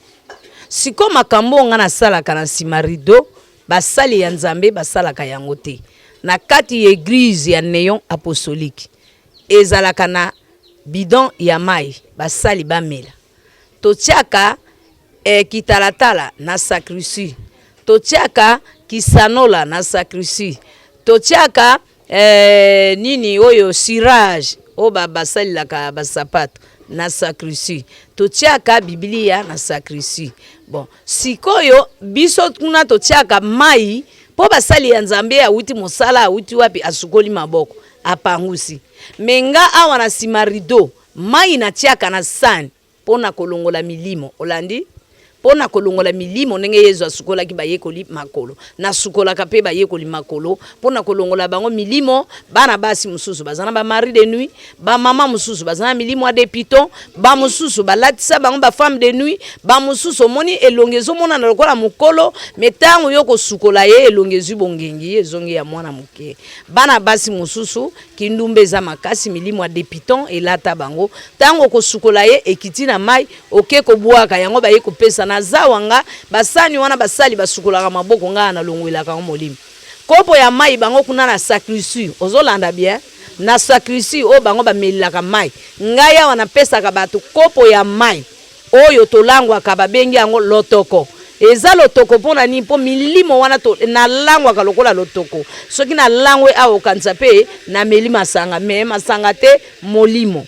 Sikoyo makambo oyo nga nasalaka na nsima rideau basali ya Nzambe basalaka yango te. Na kati ya eglise ya Neon Apostolique ezalaka na bidon ya mayi basali bamela. Totiaka eh, kitalatala na sacristie, totiaka kisanola na sacristie, totiaka eh, nini oyo cirage oyo basalelaka basapato na sacristie, totiaka biblia na sacristie. Bon, sikoyo biso kuna totiaka mai mpo basali ya Nzambe awuti mosala awuti wapi asukoli maboko apangusi me nga awa na nsima rideau Mayi natiaka na sani mpo na kolongola milimo. Olandi? Mpo na kolongola milimo, ndenge Yezu asukolaki bayekoli makolo. Nasukolaka mpe bayekoli makolo mpo na kolongola bango milimo. Bana basi mosusu baza na ba mari de nuit, ba mama mosusu baza na milimo ya depiton, ba mosusu balatisa bango ba femme de nuit, ba mosusu omoni elongi ezomonana lokola mokolo, me ntango yo kosukola ye elongi ezwi bongengi, ezongi ya mwana moke. Bana basi mosusu Kindumba eza makasi milimo ya depiton elata bango tango okosukola ye ekiti na mayi oke kobuaka yango baye kopesa na zawa nga basani wana basali basukolaka maboko nga na longwelaka yango molimo kopo ya mayi bango kuna na sacristie ozolanda bien na sacristie oyo bango bamelelaka mayi ngai awa napesaka bato kopo ya mayi Oyo tolangwaka babengi yango lotoko. Eza lotoko mpo na nini? Mpo milimo wana to, nalangwaka lokola lotoko. Soki nalangwe awa okanisa mpe nameli masanga, mais masanga te, molimo.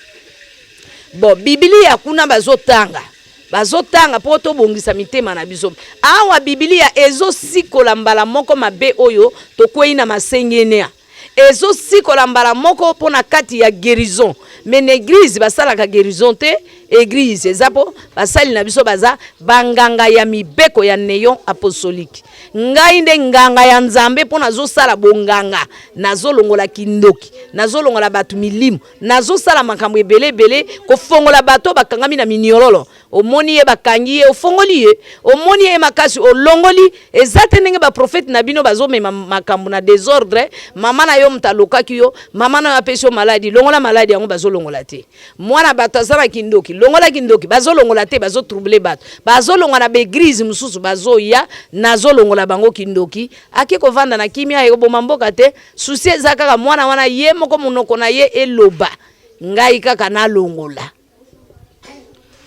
Bon, Biblia kuna bazotanga, bazotanga mpo tobongisa mitema na biso. Awa Biblia ezosikola mbala moko mabe oyo tokwei na masengenia. Ezo sikola mbala moko mpo na kati ya guerison mais na eglise basalaka guerison te eglise eza mpo basali na biso baza banganga ya mibeko ya neon apostolique ngai nde nganga ya nzambe mpo nazosala bonganga nazolongola kindoki nazolongola bato milimo nazosala makambo ebele ebele kofongola bato bakangami na miniololo Omoni ye bakangi ye ofongoli ye omoni ye makasi olongoli eza te ndenge ba prophète na bino bazomema makambo na desordre mama na yo moto alokaki yo mama na yo apesi yo maladi longola maladi yango bazolongola te mwana bato aza na kindoki longola kindoki bazolongola te bazotrouble bato bazolongwa na baeglise mosusu bazoya nazolongola bango kindoki ake kovanda na kimia ekoboma mboka te susi eza kaka mwana wana ye moko monoko na ye eloba ngai kaka nalongola.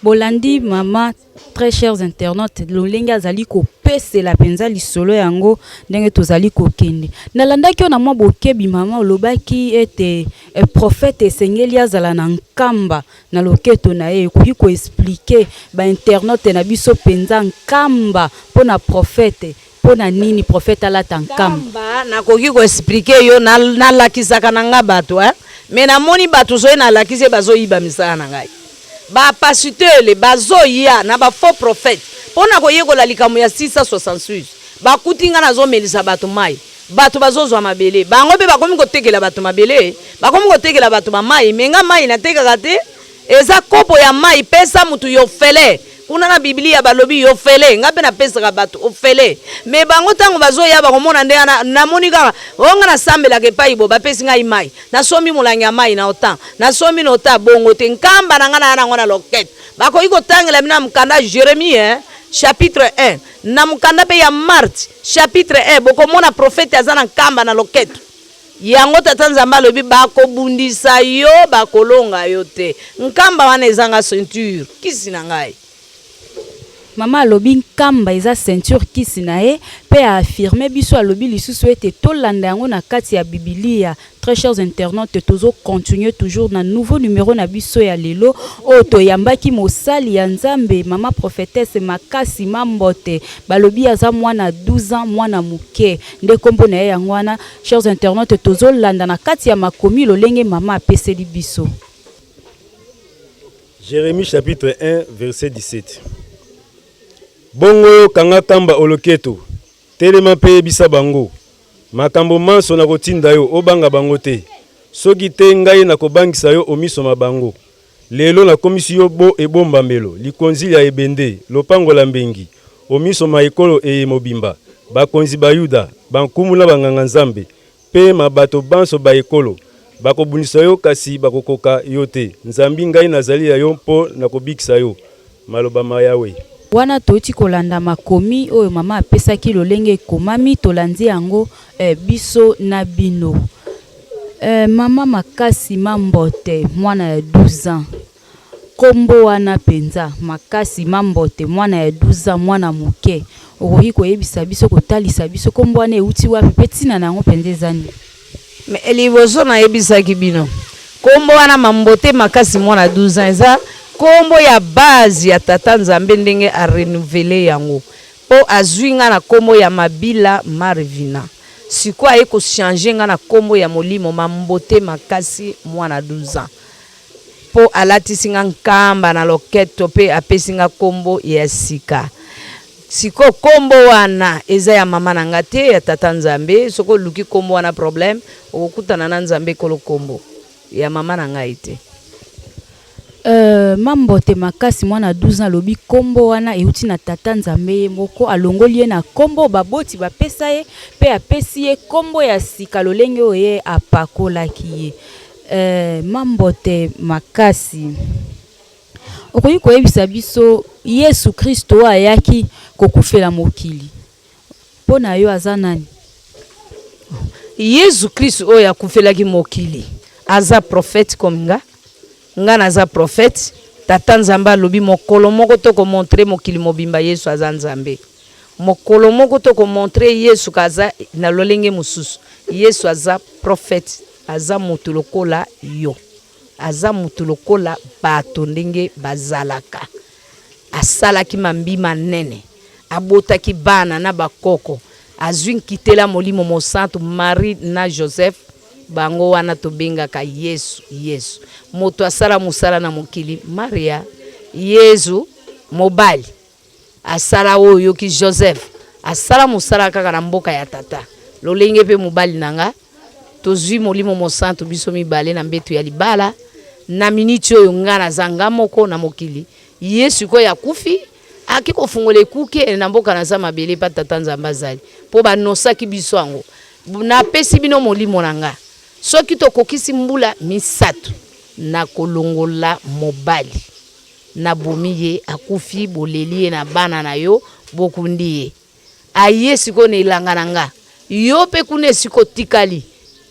Bolandi mama, très chers internautes, lolenge azali kopesela mpenza lisolo yango ndenge tozali kokende. Nalandaki yo na mwa bokebi mama, olobaki ete eh, prophète esengeli azala na nkamba na loketo na ye. Ekoki koexpliquer bainternaute na biso mpenza nkamba mpo na prophète, mpo na nini prophète alata nkamba? Nkamba nakoki koexpliquer yo, nalakisaka na nga bato eh? Mais namoni bato soki nalakisi ye bazoyiba misala na ngai. Bapasitele bazoya na bafaux prophète mpo na koyekola likambo ya 666. Bakuti nga nazomelisa bato mai, bato bazozwa mabele, bango mpe bakomi kotekela bato mabele, bakomi kotekela bato bamai. Me nga mai natekaka te, eza kopo ya mai, pesa mutu yofele. Kuna na Biblia balobi yofele, nga mpe napesaka bato ofele. Me bango ntango bazoya bakomona nde wana namoni kaka oyo nga nasambelaka epai bo bapesi ngai mai, nasombi molangi ya mai na otan, nasombi na ota bongo te. Nkamba na nga na ya nango na lokete. Bakoki kotangela bino na mokanda Jeremie eh, chapitre 1, na mokanda mpe ya Marthe chapitre 1, bokomona prophète aza na nkamba na loketo. Yango Tata Nzambe alobi bakobundisa yo, bakolonga yo te. Nkamba wana eza nga ceinture, kisi na ngai. Mama alobi nkamba eza ceinture, kisi na ye, mpe aaffirme biso, alobi lisusu ete tolanda yango na kati ya Bibilia. Très chers internautes, tozo continuer toujours na nouveau numéro na biso ya lelo oyo toyambaki mosali ya Nzambe mama prophétesse Makasi Mambote. Balobi aza mwana 12 ans, mwana moke nde kombo na ye yango wana. Chers internautes, tozolanda na kati ya makomi lolenge mama apeseli biso. Jérémie chapitre 1 verset 17. Bongo yo kanga kamba oloketo, telema mpe yebisa bango makambo manso nakotinda yo, obanga bango te. Soki te ngai nakobangisa yo omiso ma bango. Lelo nakomisi yo bo ebombamelo, likonzi lya ebende, lopango la mbengi, o miso ma ekolo eye mobimba, bakonzi ba Yuda, bankumu na banganga-Nzambe, mpe ma bato banso ba ekolo. Bakobundisa yo, kasi bakokoka yo te, zambi ngai nazali ya yo mpo na kobikisa yo. Maloba ma Yawe. Wana touti kolanda makomi oyo mama apesaki lolenge ekomami, tolandi yango eh, biso na bino. Eh, mama Makasi Mambote, mwana ya 12 ans, kombo wana mpenza Makasi Mambote, mwana ya 12 ans, mwana moke, okoki koyebisa biso, kotalisa biso kombo wana euti wapi mpe ntina na yango mpenza eza nini? Me liboso nayebisaki bino kombo wana Mambote Makasi mwana 12 ans eza kombo ya base ya Tata Nzambe ndenge a renouveler yango, po azwi nga na kombo ya Mabila Marvina, sikoyo aye ko changer nga na kombo ya molimo Mambote Makasi mwana 12 ans, po alatisi nga nkamba na loketo pe apesi nga kombo ya sika. Sikoyo kombo wana eza ya mama na nga te, ya Tata Nzambe. Soki oluki kombo wana problème, okokutana na Nzambe kolo kombo ya mama na ngai te. Mambote Makasi mwana 12 ans alobi kombo wana euti na Tata Nzambe ye moko, alongoli ye na kombo baboti bapesa ye mpe apesi ye kombo ya sika lolenge oyo ye apakolaki ye. Mambote Makasi, okoki koyebisa biso Yesu Kristo oyo ayaki kokufela mokili mpo na yo aza nani? Yesu Kristo oyo akufelaki mokili aza prophète comme nga, nga naza prophète. Tata Nzambe alobi mokolo moko tokomontre mokili mobimba Yesu aza Nzambe. Mokolo moko tokomontre Yesu kaza na lolenge mosusu. Yesu aza prophète, aza mutu lokola yo, aza mutu lokola bato ndenge bazalaka. Asalaki mambi manene, abotaki bana na bakoko, azwi nkitela Molimo Mosantu, Marie na Joseph, bango wana tobengaka Yesu. Yesu moto asala mosala na mokili, Maria. Yesu mobali asala oyo oyoki Joseph asala mosala kaka na mboka ya tata, lolenge mpe mobali na nga tozwi Molimo Mosantu biso mibale na mbeto ya libala. Na miniti oyo nga naza nga moko na mokili, ye sikoyo akufi, aki kofungola ekuke na mboka naza mabele pa Tata Nzambe azali, mpo banosaki biso yango. Napesi bino molimo na nga, soki tokokisi mbula 3 nakolongola mobali, nabomi ye, akufi, boleli ye na bana na yo, bokundi ye. Aye sikoyo na elanga na nga, yo mpe kuna esika otikali,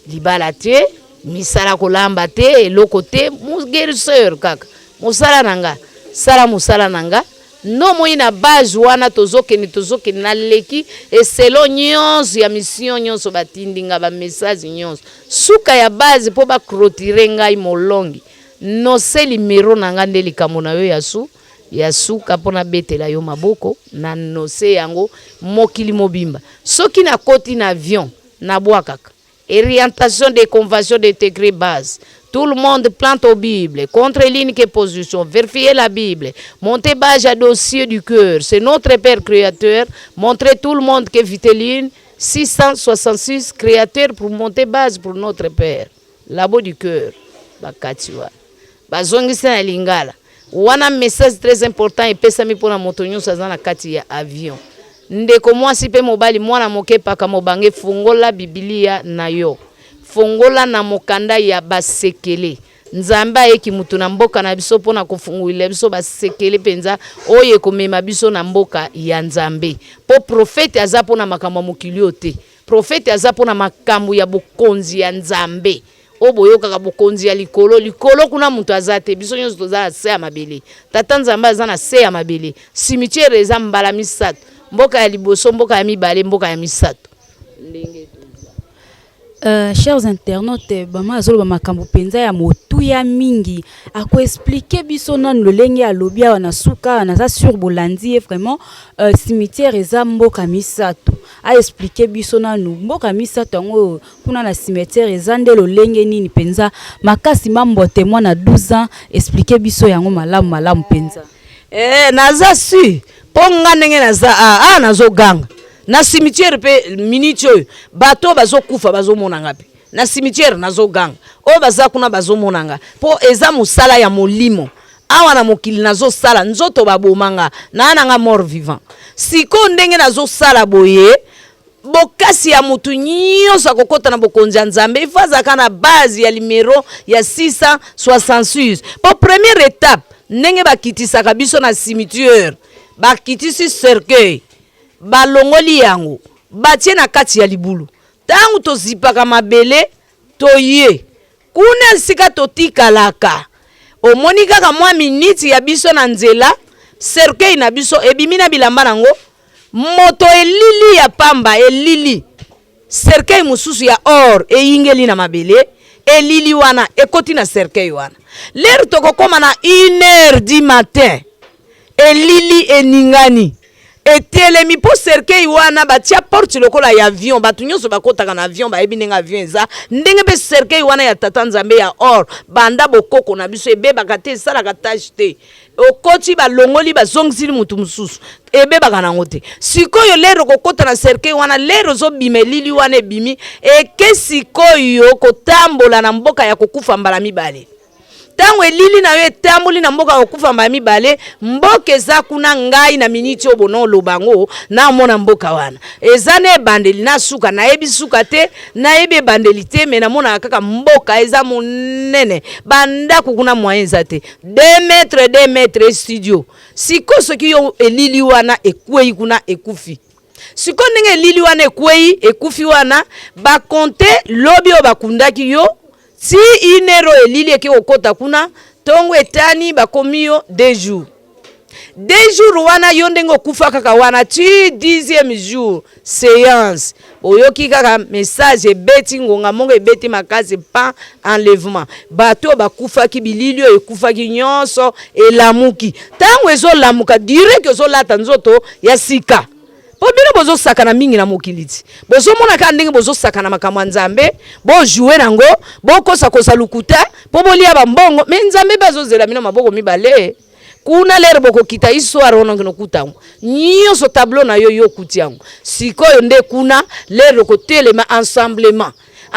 libala te, misala kolamba te, eloko te, guérisseur kaka mosala na nga. Sala mosala na nga no moi na base wana tozokende tozokende naleki eselo nyonso ya mission nyonso batindi nga ba message nyonso suka ya base mpo ba clôturer ngai molongi nose limero na nga nde likambo na yo ya su ya suka mpo nabetela yo maboko na nose yango mokili mobimba soki nakoti na avion nabwakaka Orientation des conventions d'intégrer base. Tout le monde plante aux Bibles, contre l'unique position, vérifier la Bible, monter base à dossier du cœur. C'est notre Père créateur. Montrer tout le monde que Viteline, 666 créateurs pour monter base pour notre Père. Labo du cœur. Bakati wana. Bazongisi na lingala. Wana message très important epesami mpona moto nyonso aza na kati ya avion. Ndeko mwasi mpe mobali, mwana moke paka mobange, fungola Bibilia na yo. Fungola na mokanda ya basekele. Nzambe ayeki mutu na mboka na biso mpona kofungolila biso basekele mpenza oyo ekomema biso na mboka ya Nzambe. Mpo profete aza mpona makambo ya mokili oyo te. Profete aza mpona makambo ya bokonzi ya Nzambe. Oyo boyokaka bokonzi ya likolo, likolo kuna moto aza te, biso nyonso toza na se ya mabele. Tata Nzambe aza na se ya mabele. Cimetière eza mbala misato, mboka ya liboso, mboka ya mibale, mboka ya misato. Ndenge Chers internautes, mama azoloba makambo mpenza ya motuya mingi. Akoexpliquer biso nanu lolenge alobi awa na suka. Naza sur bolandi ye vraiment. Cimetière eza mboka misato. Aexpliquer biso nanu mboka misato yango kuna na cimetière eza nde lolenge nini mpenza. Makasi mambote, mwana 12 ans, expliquer biso yango malamu malamu mpenza. Naza su mpo nga ndenge naza a nazoganga na cimetière mpe minute oyo bato oyo bazokufa bazomona nga mpe na cimetière nazoganga, oyo baza kuna bazomona nga, mpo eza mosala ya molimo. Awa na mokili nazosala nzoto baboma nga naa nanga mort vivant. Sikoyo ndenge nazosala boye, bokasi ya motu nyonso akokɔta na bokonzi ya Nzambe, ifo azalaka na base ya limero ya 666. Mpo première étape, ndenge bakitisaka biso na cimetière, bakitisi cercueil, balongoli yango, batie na kati ya libulu. Ntango tozipaka mabele, toye kuna esika totikalaka, omoni kaka mwa miniti ya biso na nzela, cercueil na biso ebimi na bilamba nango, moto elili ya pamba, elili cercueil mosusu ya or eyingeli na mabele, elili wana ekoti na cercueil wana. L'heure tokokóma na 1 heure du matin, elili eningani, etelemi, mpo cercueil wana batia porte lokola ya avion. Bato nyonso bakotaka na avion bayebi ndenge avion eza, ndenge mpe cercueil wana ya tata Nzambe ya or, banda bokoko na biso, ebebaka te, esalaka tache te. Okoti, balongoli, bazongisili motu mosusu, ebebaka nango te. Sikoyo l'heure okokɔta na cercueil wana, l'heure ozobima, elili wana ebimi, eke sikoyo kotambola na mboka ya kokufa mbala mibale. Ntango elili na yo etamboli na mboka ya kokufa mbala mibale, mboka eza kuna. Ngai na miniti oyo bona oloba yango, namona mboka wana eza na ebandeli na suka. Nayebi suka te, nayebi ebandeli te, me namonaka kaka mboka eza monene. Bandako kuna moyen eza te, 2 mètre 2 mètre studio. Sikoyo soki yo elili wana ekwei kuna, ekufi. Sikoyo ndenge elili wana ekwei, ekufi wana, bakonte lobi oyo bakundaki yo ti 1 heure oyo elili eke kokɔta kuna, ntongo etani, bakomi yo 2 jours. 2 jours wana, yo ndenge okufa kaka wana ti 10e jour, séance oyoki kaka message ebeti, ngonga moko ebeti makasi, pan, enlèvement. Bato oyo bakufaki, bilili oyo ekufaki nyonso elamuki. Ntango ezolamuka direct, ezolata nzoto ya sika. Mpo bino bozosakana mingi na mokili ti bozomona kaka ndenge bozosakana makambo ya Nzambe, bojouer nango, bokosakosa lukuta mpo bolia bambongo. Me Nzambe mpe azozela bino maboko mibale kuna. L'heure bokokita, histoire wana okende okuta yango nyonso, tableau na yo, yo okuti yango. Sikoyo nde kuna l'heure okotelema, ensemblement,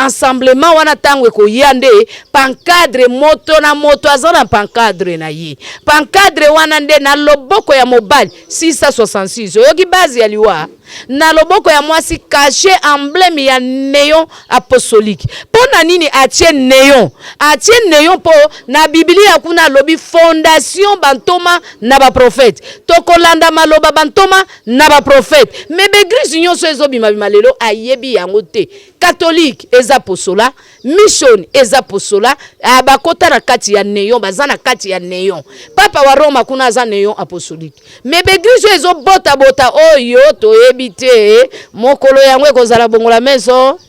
ensemblement wana ntango ekoya nde pancadre, moto na moto aza na pancadre na ye. Pancadre wana nde na loboko ya mobali 666, oyoki base ya liwa, na loboko ya mwasi cachet emblème ya néon apostolique. Mpo na nini atie néon? Atie néon mpo na Biblia kuna alobi fondation bantoma na baprofete. Tokolanda maloba bantoma na baprofete, me baeglise nyonso ezobimabima lelo ayebi yango te. Catholique eza eza posola, mission eza posola. Ah, bakota na kati ya neon, baza na kati ya neon. Papa wa Roma kuna aza neon apostolique. Mais baeglise oyo ezobotabota oyo toyebi te mokolo yango ekozala bongola meso.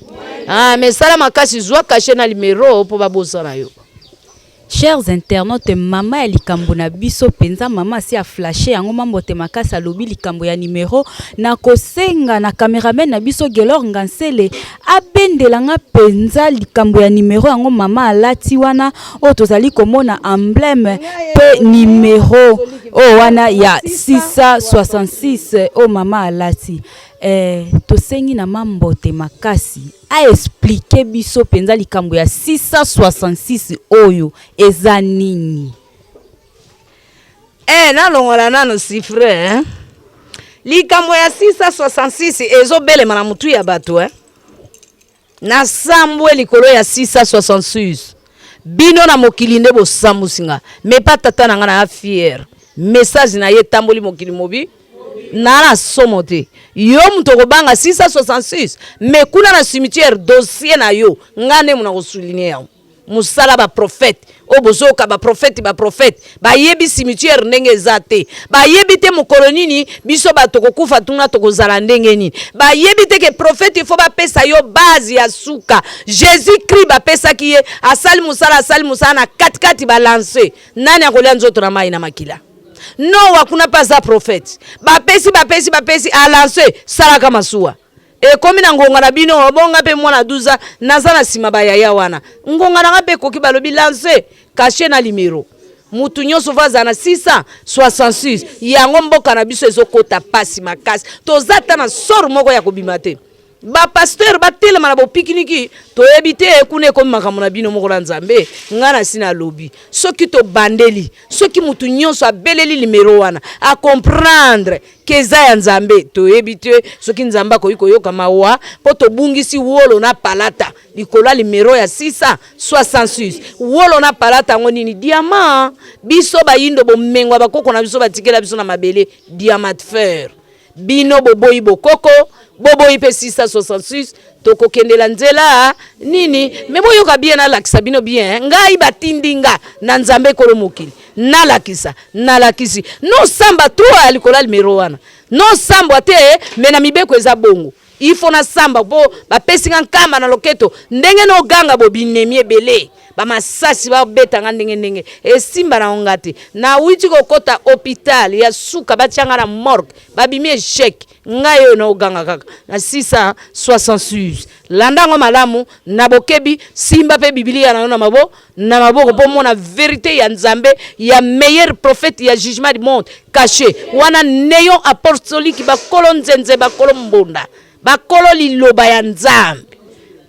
Ah, mais sala makasi, zwa cachet na limero mpo babosana yo. Chers internautes, mama ya likambo na biso penza, mama asi a flashe yango mambote makasi, alobi likambo ya numero. Na kosenga na cameraman na biso Gelor Ngansele abendela nga penza likambo ya numero yango mama alati wana, oyo tozali komona emblème pe numero oyo wana ya 666 oyo mama alati. Eh, tosengi na mambote makasi a expliquer biso penza likambo ya 666 oyo eza nini. Eh, nalongola nano chiffre eh? Likambo ya 666 ezobelema na mutu ya bato eh? Nasambwe likolo ya 666 bino na mokili nde bosambusi nga, me pa tata na nga na fier message na ye etamboli mokili mobi na na somo te. Yo moto okobanga 666, me kuna na cimetière dossier na yo nga nde mona kosouligne yango. Mosala ba prophète oyo bozoyoka, ba prophète, ba prophète bayebi cimetière ndenge eza te, bayebi te mokolo nini biso bato tokokufa, tuna tokozala ndenge nini, bayebi te ke prophète il faut bapesa yo base ya suka. Jésus Christ bapesaki ye, asali mosala, asali mosala na katikati balance nani akolia nzoto na mai na makila. Noa kuna mpe aza prophète, bapesi bapesi bapesi, alance salaka masuwa. Ekomi na ngonga na bino, bonga mpe mwana 12 ans naza na nsima bayaya wana, ngonga na nga mpe ekoki, balobi lance cachet na limero, mutu nyonso va azala na 666. Yango mboka na biso ezokota pasi makasi, toza ata na sor moko ya kobima te. Bapasteur batelema na bopikiniki, toyebi te kuna ekomi makambo na bino moko na Nzambe. Ngai na si nalobi, soki tobandeli, soki mutu nyonso abeleli limero wana acomprendre ke eza ya Nzambe, toyebi te soki Nzambe akoki koyoka mawa mpo tobungisi wolo na palata likolo ya limero ya 666. Wolo na palata yango nini? Diamant. Biso bayindo bomengo ya bakoko na biso batikela biso na mabele diamant fer. Bino boboyi bokoko, boboyi mpe 666, tokokendela nzela nini? Me boyoka bien, nalakisa bino bien. Ngai batindi nga na Nzambe ekolo mokili, nalakisa, nalakisi nosamba trop ya likolo ya limero wana, nosambwa te me na mibeko eza bongo, il faut nasamba mpo bapesi nga nkamba na loketo ndenge noganga bo binemi ebele bamasasi babeta nga ndenge ndenge esimba na nga te. Nawuti kokota hôpital ya suka, batia nga na morgue, babimi échec. Ngai oyo naoganga kaka na 666. Landa yango malamu na bokebi, simba mpe bibilia na yo na mabo na maboko mpo mona verité ya Nzambe ya meilleur prophète ya jugement du monde caché wana, neon apostolique, bakolo nzenze, bakolo mbonda, bakolo liloba ya Nzambe.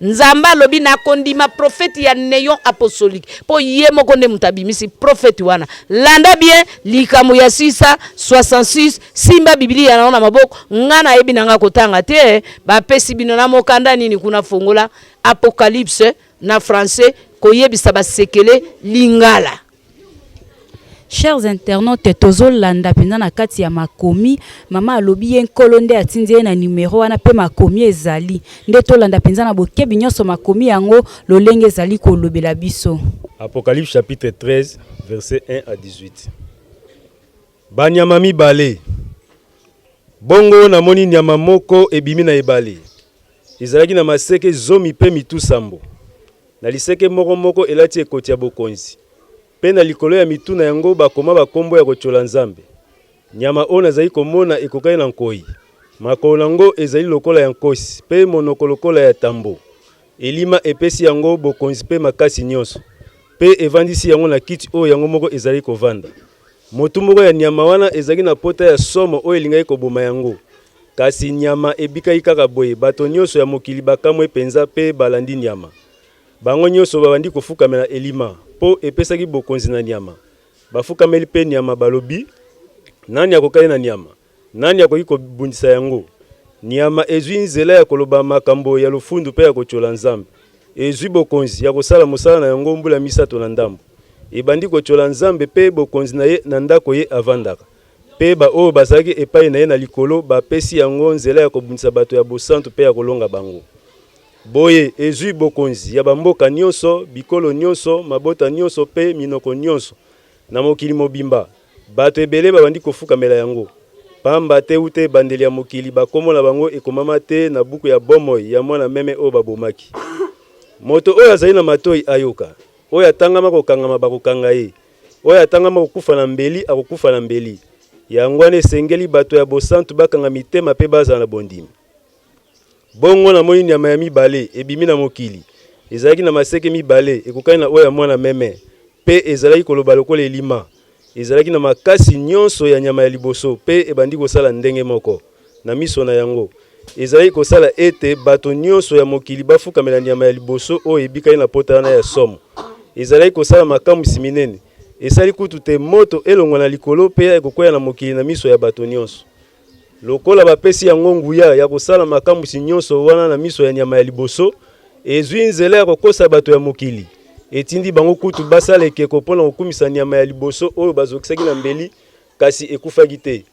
Nzambe alobi nakondima prophète ya neon apostolique mpo ye moko nde moto abimisi prophète wana. Landa bien likambo ya 666, simba bibilia na yo na maboko. Nga nayebi na nga kotanga te, bapesi bino na mokanda nini kuna, fongola Apocalypse na français koyebisa basekele lingala. Chers internautes, tozolanda mpenza na kati ya makomi. Mama alobi ye nkolo nde atindi ye na numero wana, mpe makomi ezali nde tolanda mpenza na bokebi nyonso makomi yango lolenge ezali kolobela biso. Apocalypse chapitre 13 verset 1 à 18. Banyama mibale. Bongo namoni nyama moko ebimi na ebale. Ezalaki na maseke 10 mpe mitu sambo. Na liseke moko moko elati ekoti ya bokonzi, mpe na likolo ya mitu na yango bakoma bakombo ya kotyola Nzambe. Nyama oyo nazali komona ekokani na nkoi, makolo na yango ezali lokola ya nkosi, mpe monoko lokola ya tambo. Elima epesi yango bokonzi mpe makasi nyonso, mpe evandisi yango na kiti oyo yango moko ezali kovanda. Motu moko ya nyama wana ezalaki na pota ya somo oyo elingaki koboma yango. Kasi nyama ebikaki kaka boye, bato nyonso ya mokili bakamwe penza pe balandi nyama. Bango nyonso babandi kofukamela elima, po epesaki bokonzi na nyama. Bafukameli pe nyama, balobi, Nani akokani na nyama? Nani akoki kobundisa yango? Nyama ezwi nzela ya koloba makambo ya lofundu pe ya kotiola Nzambe. Ezwi bokonzi ya kosala mosala na yango mbula misato na ndambo. Ebandi kotiola Nzambe pe bokonzi na ye na ndako ye avandaka. Mpe baoyo bazalaki epai na ye na likolo bapesi yango nzela ya kobundisa bato ya bosantu mpe ya kolonga bango. Boye ezwi bokonzi ya bamboka nyonso, bikolo nyonso, mabota nyonso mpe minoko nyonso na mokili mobimba. Bato ebele babandi kofukamela yango, pamba te wuta ebandeli ya mokili, bakombo na bango ekomama te na buku ya bomoi ya Mwana Meme oyo babomaki. Moto oyo azali na matoyi ayoka. Oyo atangama kokangama, bakokanga ye. Oyo atangama kokufa na mbeli, akokufa na mbeli. Yango wana esengeli bato ya bosantu bakanga mitema mpe bazala na bondimi. Bongo namoni nyama ya mibale ebimi na mokili. Ezalaki na maseke mibale ekokani na oyo ya mwana meme, mpe ezalaki koloba lokola elima. Ezalaki na makasi nyonso ya nyama ya liboso, mpe ebandi kosala ndenge moko na miso na yango. Ezalaki kosala ete bato nyonso ya mokili bafukamela nyama ya liboso oyo ebikaki na pota wana ya somo. Ezalaki kosala makamwisi minene. Esali kutu te moto elongwa na likolo mpe eya kokwea na mokili na miso ya bato nyonso. Lokola bapesi yango nguya ya kosala makamwisi nyonso wana na miso ya nyama ya liboso, ezwi nzela ya kokosa bato ya mokili. Etindi bango kutu basala ekeko mpo na kokumisa nyama ya liboso oyo bazokisaki na mbeli, kasi ekufaki te.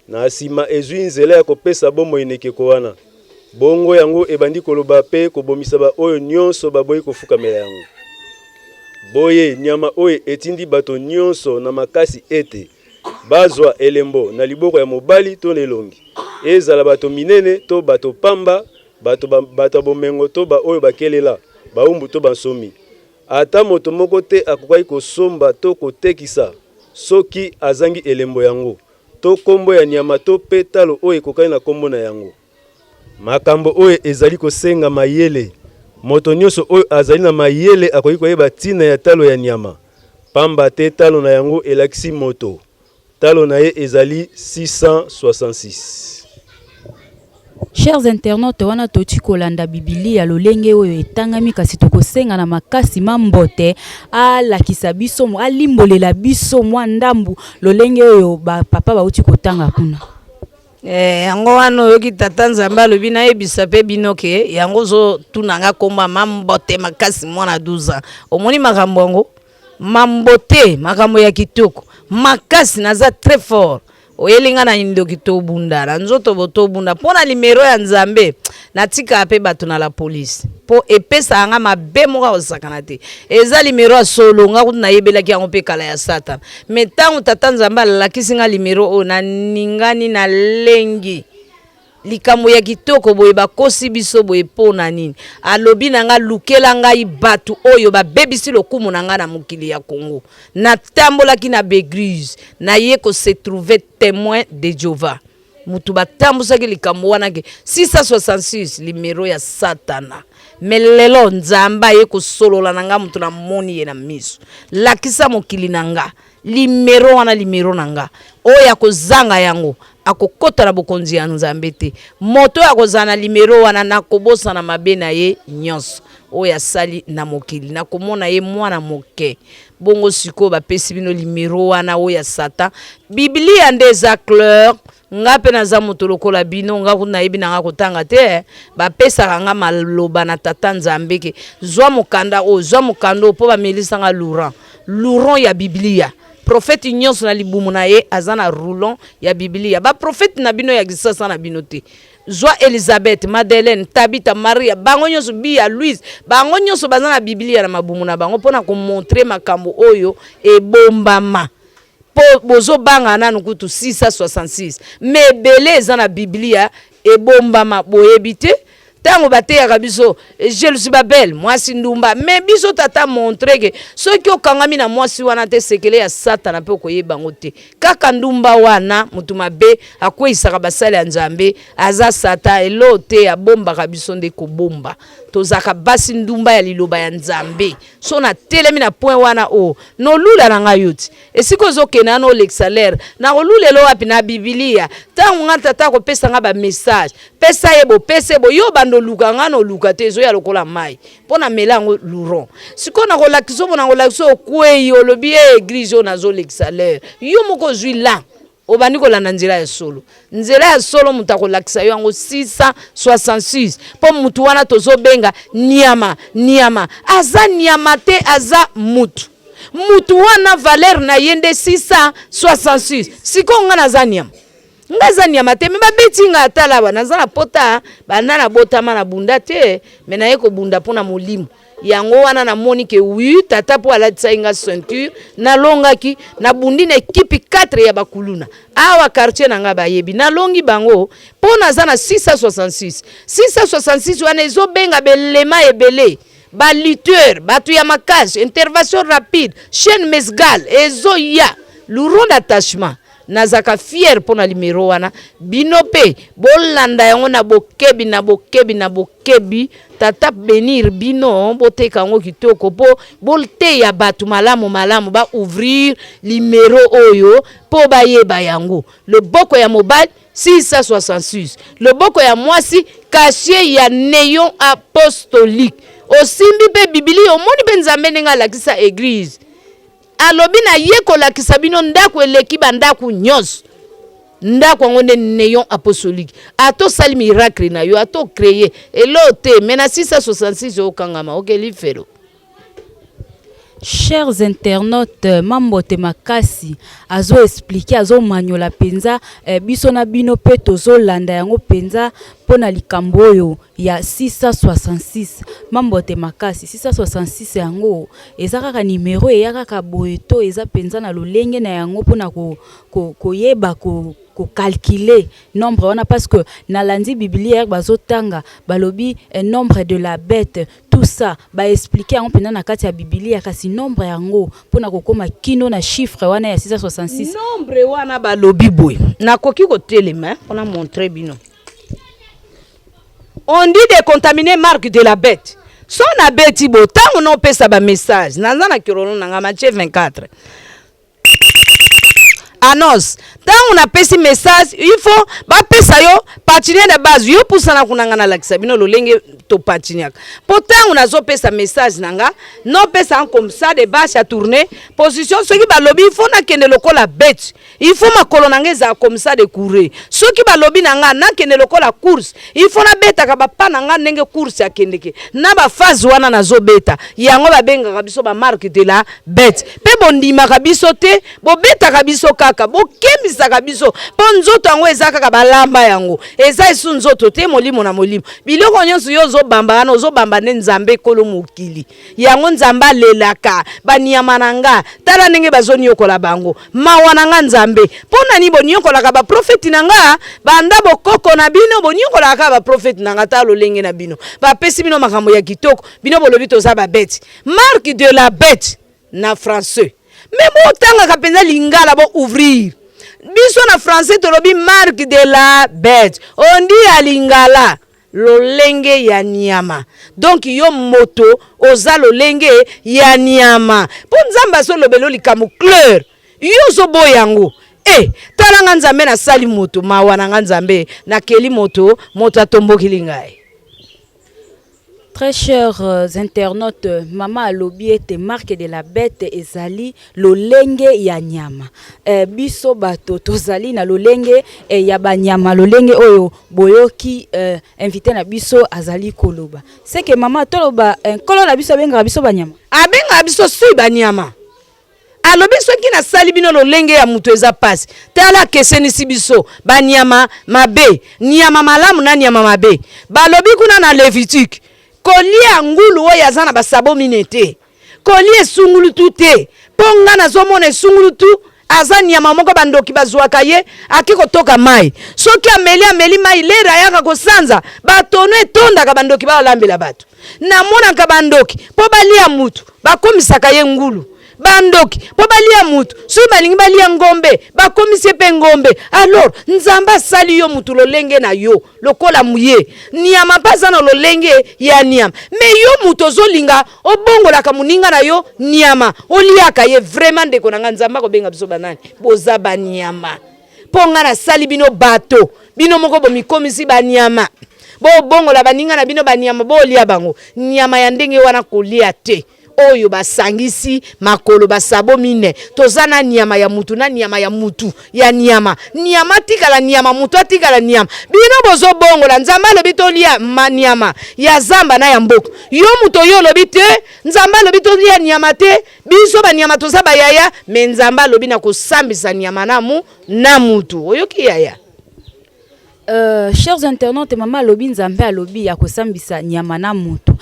Na sima, ezwi nzela ya kopesa bomoi na ekeko wana. Bongo yango ebandi koloba mpe kobomisa baoyo nyonso baboyi kofukamela yango. Boye, nyama oyo etindi bato nyonso na makasi ete bazwa elembo na liboko ya mobali to na elongi, ezala bato minene to bato pamba, bato bato ya bomengo to baoyo bakelela, baumbu to bansomi. Ata moto moko te akokaki kosomba to kotekisa soki azangi elembo yango, to kombo ya nyama to pe talo oyo ekokani na kombo na yango. Makambo oyo ezali kosenga mayele. Moto nyonso oyo azali na mayele akoki koyeba tina ya talo ya nyama, pamba te talo na yango elakisi moto. Talo na ye ezali 666. Chers internautes, wana touti kolanda Bibilia lolenge oyo etangami, kasi tokosenga na makasi Mambote alakisa biso, alimbolela biso mwa ndambu lolenge oyo ba papa bauti kotanga kuna. Eh, yango wana oyoki tata Nzambe alobi nayebisa mpe bino ke yango ozotuna nga kombo ya Mambote makasi mwana 12 ans. Omoni makambo yango? Mambote makambo ya kitoko makasi, naza très fort. Oyeli nga na ndoki tobunda na nzoto bo tobunda mpo na limero ya Nzambe natikaka mpe bato na la police mpo epesaka nga mabe moko akosakana te. Eza limero ya solo, nga kutu nayebelaki yango mpe kala ya Satana, mais ntango tata Nzambe alakisi nga limero oyo naningani nalengi. Likambo ya kitoko boye bakosi biso boye po na nini? Alobi na nga lukela ngai batu oyo babebisi lokumu na nga na mokili ya Congo. Natambolaki na b'eglise naye ko se trouver temoin de Jehovah. Mutu batambusaki likambo wana ke 666 limero ya satana. Mais lelo Nzambe aye kosolola na nga mutu na moni ye na miso. Lakisa mokili na nga Limero wana limero na nga. Oyo akozanga yango akokota na bokonzi ya Nzambe te. Moto oyo akozala na limero wana nakobosana mabe na ye nyonso oyo asali na mokili. Nakomona ye mwana moke. Bongo sikoyo bapesi bino limero wana oyo ya Satan. Biblia nde eza clair. Nga pe naza moto lokola bino, nga kutu nayebi na nga kotanga te eh. Bapesaka nga maloba na tata Nzambe ke zwa mokanda oyo, zwa mokanda oyo po bamelisa nga louran. Louron ya biblia. Prophète nyonso na libumu na ye aza na roulon ya biblia. Ba prophète na bino ya kisasa na bino te. Zwa Elisabeth, Madeleine, Tabitha, Maria, bango nyonso Biya, Louise, bango nyonso baza na biblia na mabumu na bango pona ko montrer makambo oyo ebombama. Po bozo banga nanu kutu 666 mais ebele eza na biblia ebombama boyebi te tango bateyaka biso Jelzibabel mwasi ndumba mais biso tata montre ke soki okangami na mwasi wana te sekele ya satana pe okoyeba yango te kaka ndumba wana mutu mabe akweyisaka basali ya Nzambe aza satan eloo te abombaka biso nde kobomba tozalaka basi ndumba ya liloba ya Nzambe So na telemi na point wana oh nolula na nga yo ti esika ozo kende wana olekisa l'heure nakolulela yo wapi na bibilia tango nga tata akopesa nga ba message pesa ye bo pesa ye bo yo obanda oluka nga noluka te ezoya lokola mayi po na mela yango louron sikoyo nakolakisa yo bo nakolakisa yo okweyi olobi eh eglise oyo nazolekisa l'heure yo moko ozui la Obandi kolanda nzela ya solo. Nzela ya solo moto akolakisa yo yango 666 mpo moto wana tozobenga nyama nyama aza nyama te aza mutu mutu wana valeur na ye nde 666 sikoyo nga naza nyama. Nga aza nyama te, me babeti nga. Atala awa, naza na pota banda nabotama, na bunda te, me naye kobunda mpo na molimo. Yango wana namoni ke wi tata mpo alatisaki nga ceinture, nalongaki. Nabundi na ekipe 4 ya bakuluna awa quartier na nga, bayebi nalongi bango mpo naza na 666. 666 wana ezobenga belema ebele, balutteur, bato ya makasi, intervention rapide, chaîne mesgal ezoya, le rond d'attachement. Nazalaka fier mpo na limero wana. Bino mpe bolanda yango na bokebi, na bokebi, na bokebi. Tata bénir bino, boteka yango kitoko mpo boteya bato malamu malamu, baouvrir limero oyo mpo bayeba yango. Loboko ya mobali 666, loboko ya mwasi cachet ya néon apostolique. Osimbi mpe Bibili, omoni mpe Nzambe ndenge alakisa église. Alobi na ye kolakisa bino ndako eleki bandako nyonso. Ndako yango nde néon apostolique. Ata osali miracle na yo, ata ocréer elo te, me na 666 okangama, okeli felo. Chers internautes, mambote makasi azo expliquer, azomanyola mpenza. Biso na bino mpe tozolanda yango mpenza mpona likambo oyo ya 666. Mambote makasi, 666 yango eza kaka nimero eya kaka boye to eza mpenza na lolenge na yango mpona koyeba ko, ko kocalculer nombre wana? Parce que nalandi biblia bazotanga, balobi nombre de la bête, tout ça, baexpliquer yango mpenza na kati ya Bibilia. Kasi nombre yango mpona kokóma kino na chiffre wana ya 666? Nombre wana, balobi boye, nakoki kotelema mpona montrer bino. On dit de contaminer, marque de la bête. So nabeti bo, ntango naopesa bamessage, naza na kirolo na nga Matthieu 24 annonce. Ntango napesi message, il faut bapesa yo patine de base. Yo pusana kuna, nga nalakisa bino lolenge topatiniaka. Mpo ntango nazopesa message na nga, nopesa comme ça de base ya tourner position. Soki balobi il faut nakende lokola bête, il faut makolo na nga ezala comme ça de courir. Soki balobi na nga nakende lokola course, il faut nabetaka bapa na nga ndenge course akendeke na baphase wana nazobeta. Yango babengaka biso bamarque de la bête. Mpe bondimaka biso te, bobetaka biso kaka, bokembisaka biso, mpo nzoto yango eza kaka balamba yango, eza esu nzoto te, molimo na molimo. Biloko nyonso yo ozobamba wana, ozobamba nde Nzambe ekolo mokili. Yango Nzambe alelaka banyama na nga, tala ndenge bazoniokola bango. Mawa na nga Nzambe, mpo na nini boniokolaka baprofeti na nga? Banda bokoko na bino boniokolaka kaka baprofeti na nga. Tala lolenge na bino, bapesi bino makambo ya kitoko, bino bolobi toza babête, marque de la bête na français. Me botangaka mpenza lingala, bo ouvrir. Biso na français tolobi marque de la bête, ondi ya lingala lolenge ya nyama. Donc yo moto oza lolenge ya nyama, mpo Nzambe azolobela likambo clair, yo ozoboya yango. E tala nga Nzambe nasali moto, mawa na nga Nzambe, nakeli moto, moto atombokili ngai. Très chers internautes, mama alobi ete marque de la bête ezali lolenge ya nyama. Biso bato tozali na lolenge ya banyama, lolenge oyo boyoki invité na biso azali koloba. Seke mama, toloba nkolo na biso abengaka biso banyama? Abengaka biso sui banyama. Alobi soki nasali bino lolenge ya moto, eza pasi. Tala, akesenisi biso banyama mabe, nyama malamu na nyama mabe. Balobi kuna na Lévitique, kolia ngulu oyo aza na basabo mine te, kolia esungulutu te, mpo nga nazomona esungulutu aza nyama moko bandoki bazwaka ye, ake kotoka mai. Soki ameli, ameli mai, lere ayaka kosanza, batono etondaka, bandoki balambela bato. Namonaka bandoki mpo balia mutu, bakomisaka ye ngulu. Bandoki mpo balia mutu, soki balingi balia ngombe, bakomisi ye mpe ngombe. Alors Nzambe asali yo mutu lolenge na yo lokola ye nyama mpe aza na lolenge ya nyama. Me yo mutu ozolinga obongolaka moninga na yo nyama, oliaka ye. Vraiment, ndeko na nga, Nzambe akobenga biso banani? Boza banyama. Mpo nga nasali bino bato, bino moko bomikomisi banyama, bobongola baninga na bino banyama, bolia bango. Nyama ya ndenge wana kolia te, oyo basangisi makolo basabo mine. Toza na nyama ya mutu na nyama ya mutu ya nyama. Nyama atikala nyama, mutu atikala nyama. Bino bozobongola. Nzambe alobi tolia nyama ya zamba na ya mboka. Yo moto oyo olobi te, Nzambe alobi tolia nyama te, biso banyama toza bayaya. Me Nzambe alobi na kosambisa nyama na mutu. Oyoki, yaya? Chers internautes, mama alobi Nzambe alobi ya kosambisa nyama na moto.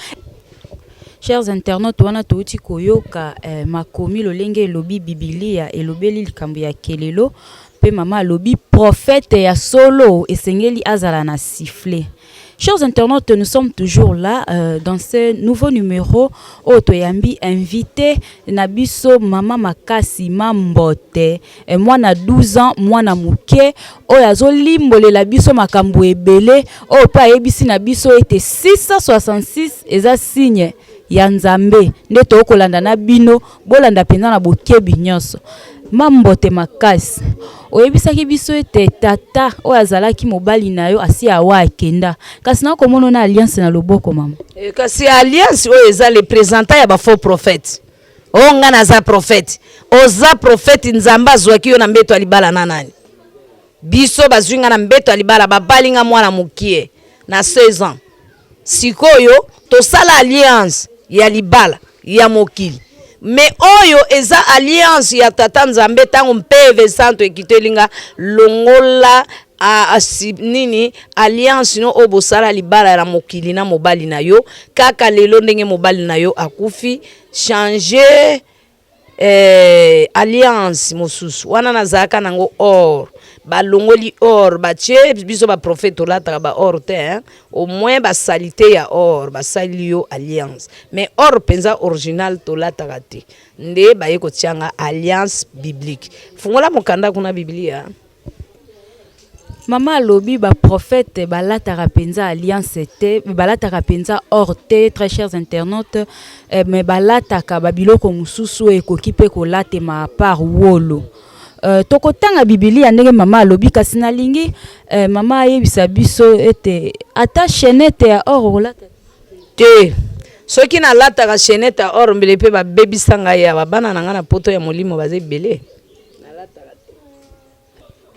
Chers internautes, wana touti koyoka makomi lolenge elobi Bibilia elobeli likambo ya kelelo mpe mama alobi prophète ya solo esengeli azala na sifflet. Chers internautes, nous sommes toujours là dans ce nouveau numéro oyo toyambi invité na biso, mama Makasi Mambote, mwana 12 ans, mwana moke oyo azolimbolela biso makambo ebele, oyo mpe ayebisi na biso ete 666 eza signe ya Nzambe. Nde tokolanda na bino, bolanda mpenza na bokebi nyonso. Mambote Makasi, oyebisaki biso ete tata oyo azalaki mobali na yo asi awa akenda, kasi nakomona na alliance na loboko, mama. Kasi alliance oyo eza le présentant ya bafaux prophète. Oyo nga naza prophète, oza prophète. Nzambe azwaki yo na mbeto ya libala na nani? Biso bazwi nga na mbeto ya libala, babali nga mwana mokie na 16 ans. Sikoyo tosala alliance ya libala ya mokili, mais oyo eza alliance ya tata Nzambe. Ntango mpeve santo ekiteli nga, longola nini, alliance no oyo bosala libala na mokili na mobali na yo. Kaka lelo ndenge mobali na yo akufi, change alliance mosusu. Wana nazalaka nango or, balongoli or, batie. Biso baprophète tolataka baor te, hein? Au moins basali te ya or, basali yo alliance, mais or mpenza original tolataka te. Nde baye kotianga alliance biblique. Fungola mokanda kuna, Biblia. Mama alobi baprophète balataka mpenza alliance te, balataka mpenza or te, très chers internautes, mais balataka babiloko mosusu oyo ekoki mpe kolatema par wolo. Tokotanga Bibilia ndenge mama alobi, kasi nalingi mama ayebisa biso ete ata chaînette ya or okolata te. Soki nalataka chaînette ya or, mbele mpe babebisa ngai ya babana na ngai na poto ya molimo baza ebele.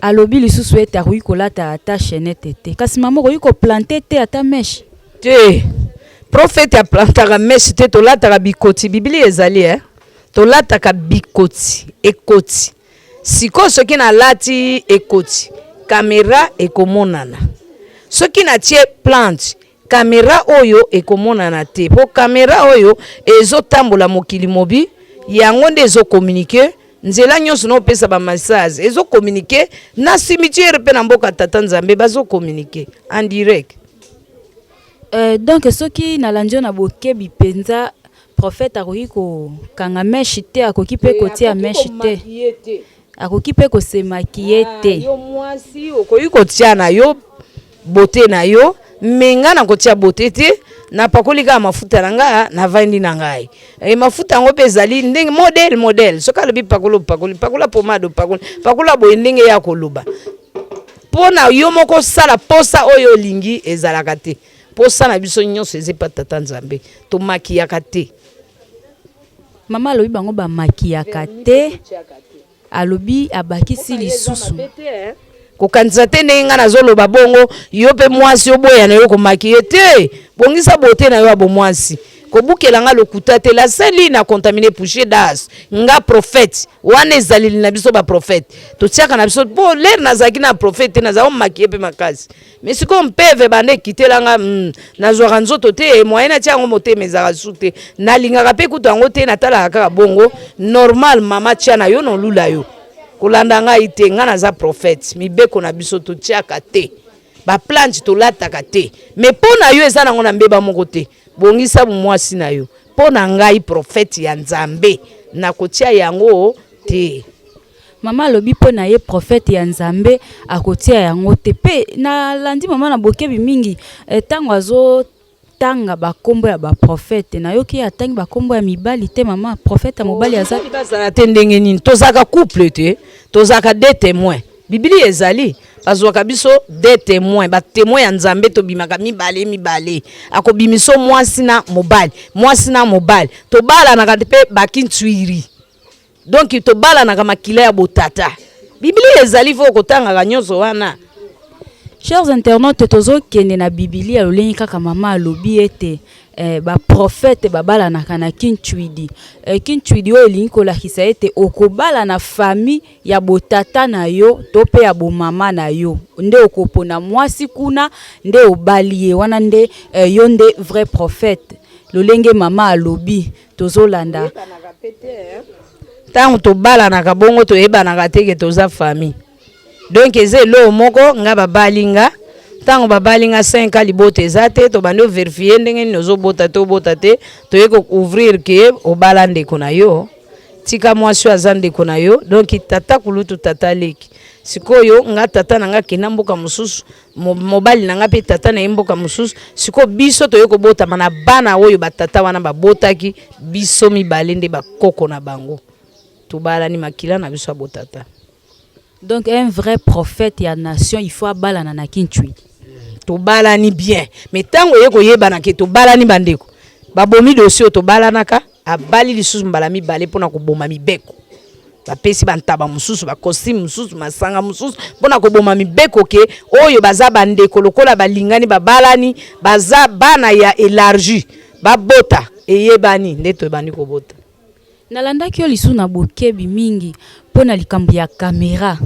Alobi lisusu ete akoki kolata ata chaînette te, kasi mama, okoki koplanter te ata mèche? Te, prophète aplantaka mèche te. Tolataka bikoti, Biblia ezali, eh? Tolataka bikoti, ekoti. Sikoyo soki nalati ekoti, kamera ekomonana. Soki natie plante, kamera oyo ekomonana te, mpo kamera oyo ezotambola mokili mobi, yango nde ezocommuniquer nzela nyonso na opesa bamessage, ezocommuniquer na cimetière mpe na mboka tata Nzambe, bazocommuniquer en direct. Donc soki nalandi yo na bokebi mpenza, prophète akoki kokanga mèche te, akoki mpe kotia mèche te, akoki mpe kosemaquiller te. Yo mwasi okoki kotia na yo beauté na yo, mais nga na kotia beauté te. Napakoli kaka mafuta na nga, navandi na ngai. Mafuta yango mpe ezali ndenge modèle modèle. Soki alobi pakola, opakoli, pakola pomade, opakoli, pakola boye ndenge ya koloba mpo na yo moko osala posa oyo olingi ezalaka te. Posa na biso nyonso eza epa tata Nzambe, tomakiyaka te. Mama alobi bango bamakiyaka te, alobi abakisi lisusu. Kokanisa te ndenge ngai nazoloba bongo, yo mpe mwasi oboya na yo komaquiller te. Bongisa beauté na yo ya bomwasi. Kobukela nga lokuta te. La seli na contamine pouche das nga prophète. Wana ezaleli na biso baprophète, totiaka na biso po lere nazalaki na prophète te, nazala omaquiller mpe makasi, mais sikoyo mpeve banda ekitelanga, nazwaka nzoto te, moyen natia yango motema ezalaka su te. Nalingaka mpe kutu yango te, natalaka kaka bongo normal. Mama, tia na yo nolula yo kolanda ngai te. Ngai naza prophète, mibeko na biso totiaka te, baplante tolataka te, mais mpo na yo eza nango na mbeba moko te. Bongisa mwasi na yo. Mpo na ngai prophète ya Nzambe, nakotia yango te. Mama alobi mpo na ye prophète ya Nzambe akotia yango te. Mpe nalandi mama na bokebi mingi, ntango azotanga bakombo ya baprophète, nayoki ye atangi bakombo ya mibali te. Mama, prophète ya mobali aza? Bazala te ndenge nini? Tozalaka couple te, tozalaka deux témoins. Biblia ezali, bazwaka biso deux témoins, batémoin ya Nzambe. Tobimaka mibale mibale, akobimiso mwasi na mobali, mwasi na mobali. Tobalanaka mpe bakintwiri, donc tobalanaka makila ya botata. Biblia ezali, fo kotangaka nyonso wana. Chers internautes, tozokende na Bibilia lolenge kaka mama alobi ete Eh, baprofete babalanaka na kintuidi. Eh, kintuidi oyo elingi kolakisa ete okobala na famille ya botata na yo to mpe ya bomama na yo, nde okopona mwasi kuna nde obali ye wana nde eh, yo nde vrai prophète. Lolenge mama alobi tozolanda. Ntango tobalanaka bongo toyebanaka te ke toza famille. Donc eza eloko moko nga babali nga ntango babali nga 5 ans libota eza te, tobandi overifie ndenge nini ozobota te, obota te, toye kocouvrir ke obala ndeko na yo, tika mwasi oyo aza ndeko na yo. Donc tata kulutu tata leki. Sikoyo nga tata na nga akenda mboka mosusu, mobali na nga mpe tata na ye mboka mosusu. Sikoyo biso toye kobotama na bana oyo batata wana babotaki, biso mibale nde bakoko na bango, tobalani makila na biso ya botata. Donc un vrai prophète ya nation, il faut abalana na kintuidi. Tobalani bien, mais ntango eye koyebana ke tobalani, bandeko babomi dossier oyo tobalanaka, abali lisusu mbala mibale mpona koboma mibeko. Bapesi bantaba mosusu, bacostume mosusu, masanga mosusu mpona koboma mibeko ke oyo baza bandeko lokola balingani babalani, baza bana ya élargi, babota eyebani nde toyebani kobota. Nalandaki yo lisusu na bokebi mingi mpo na likambo ya kamera.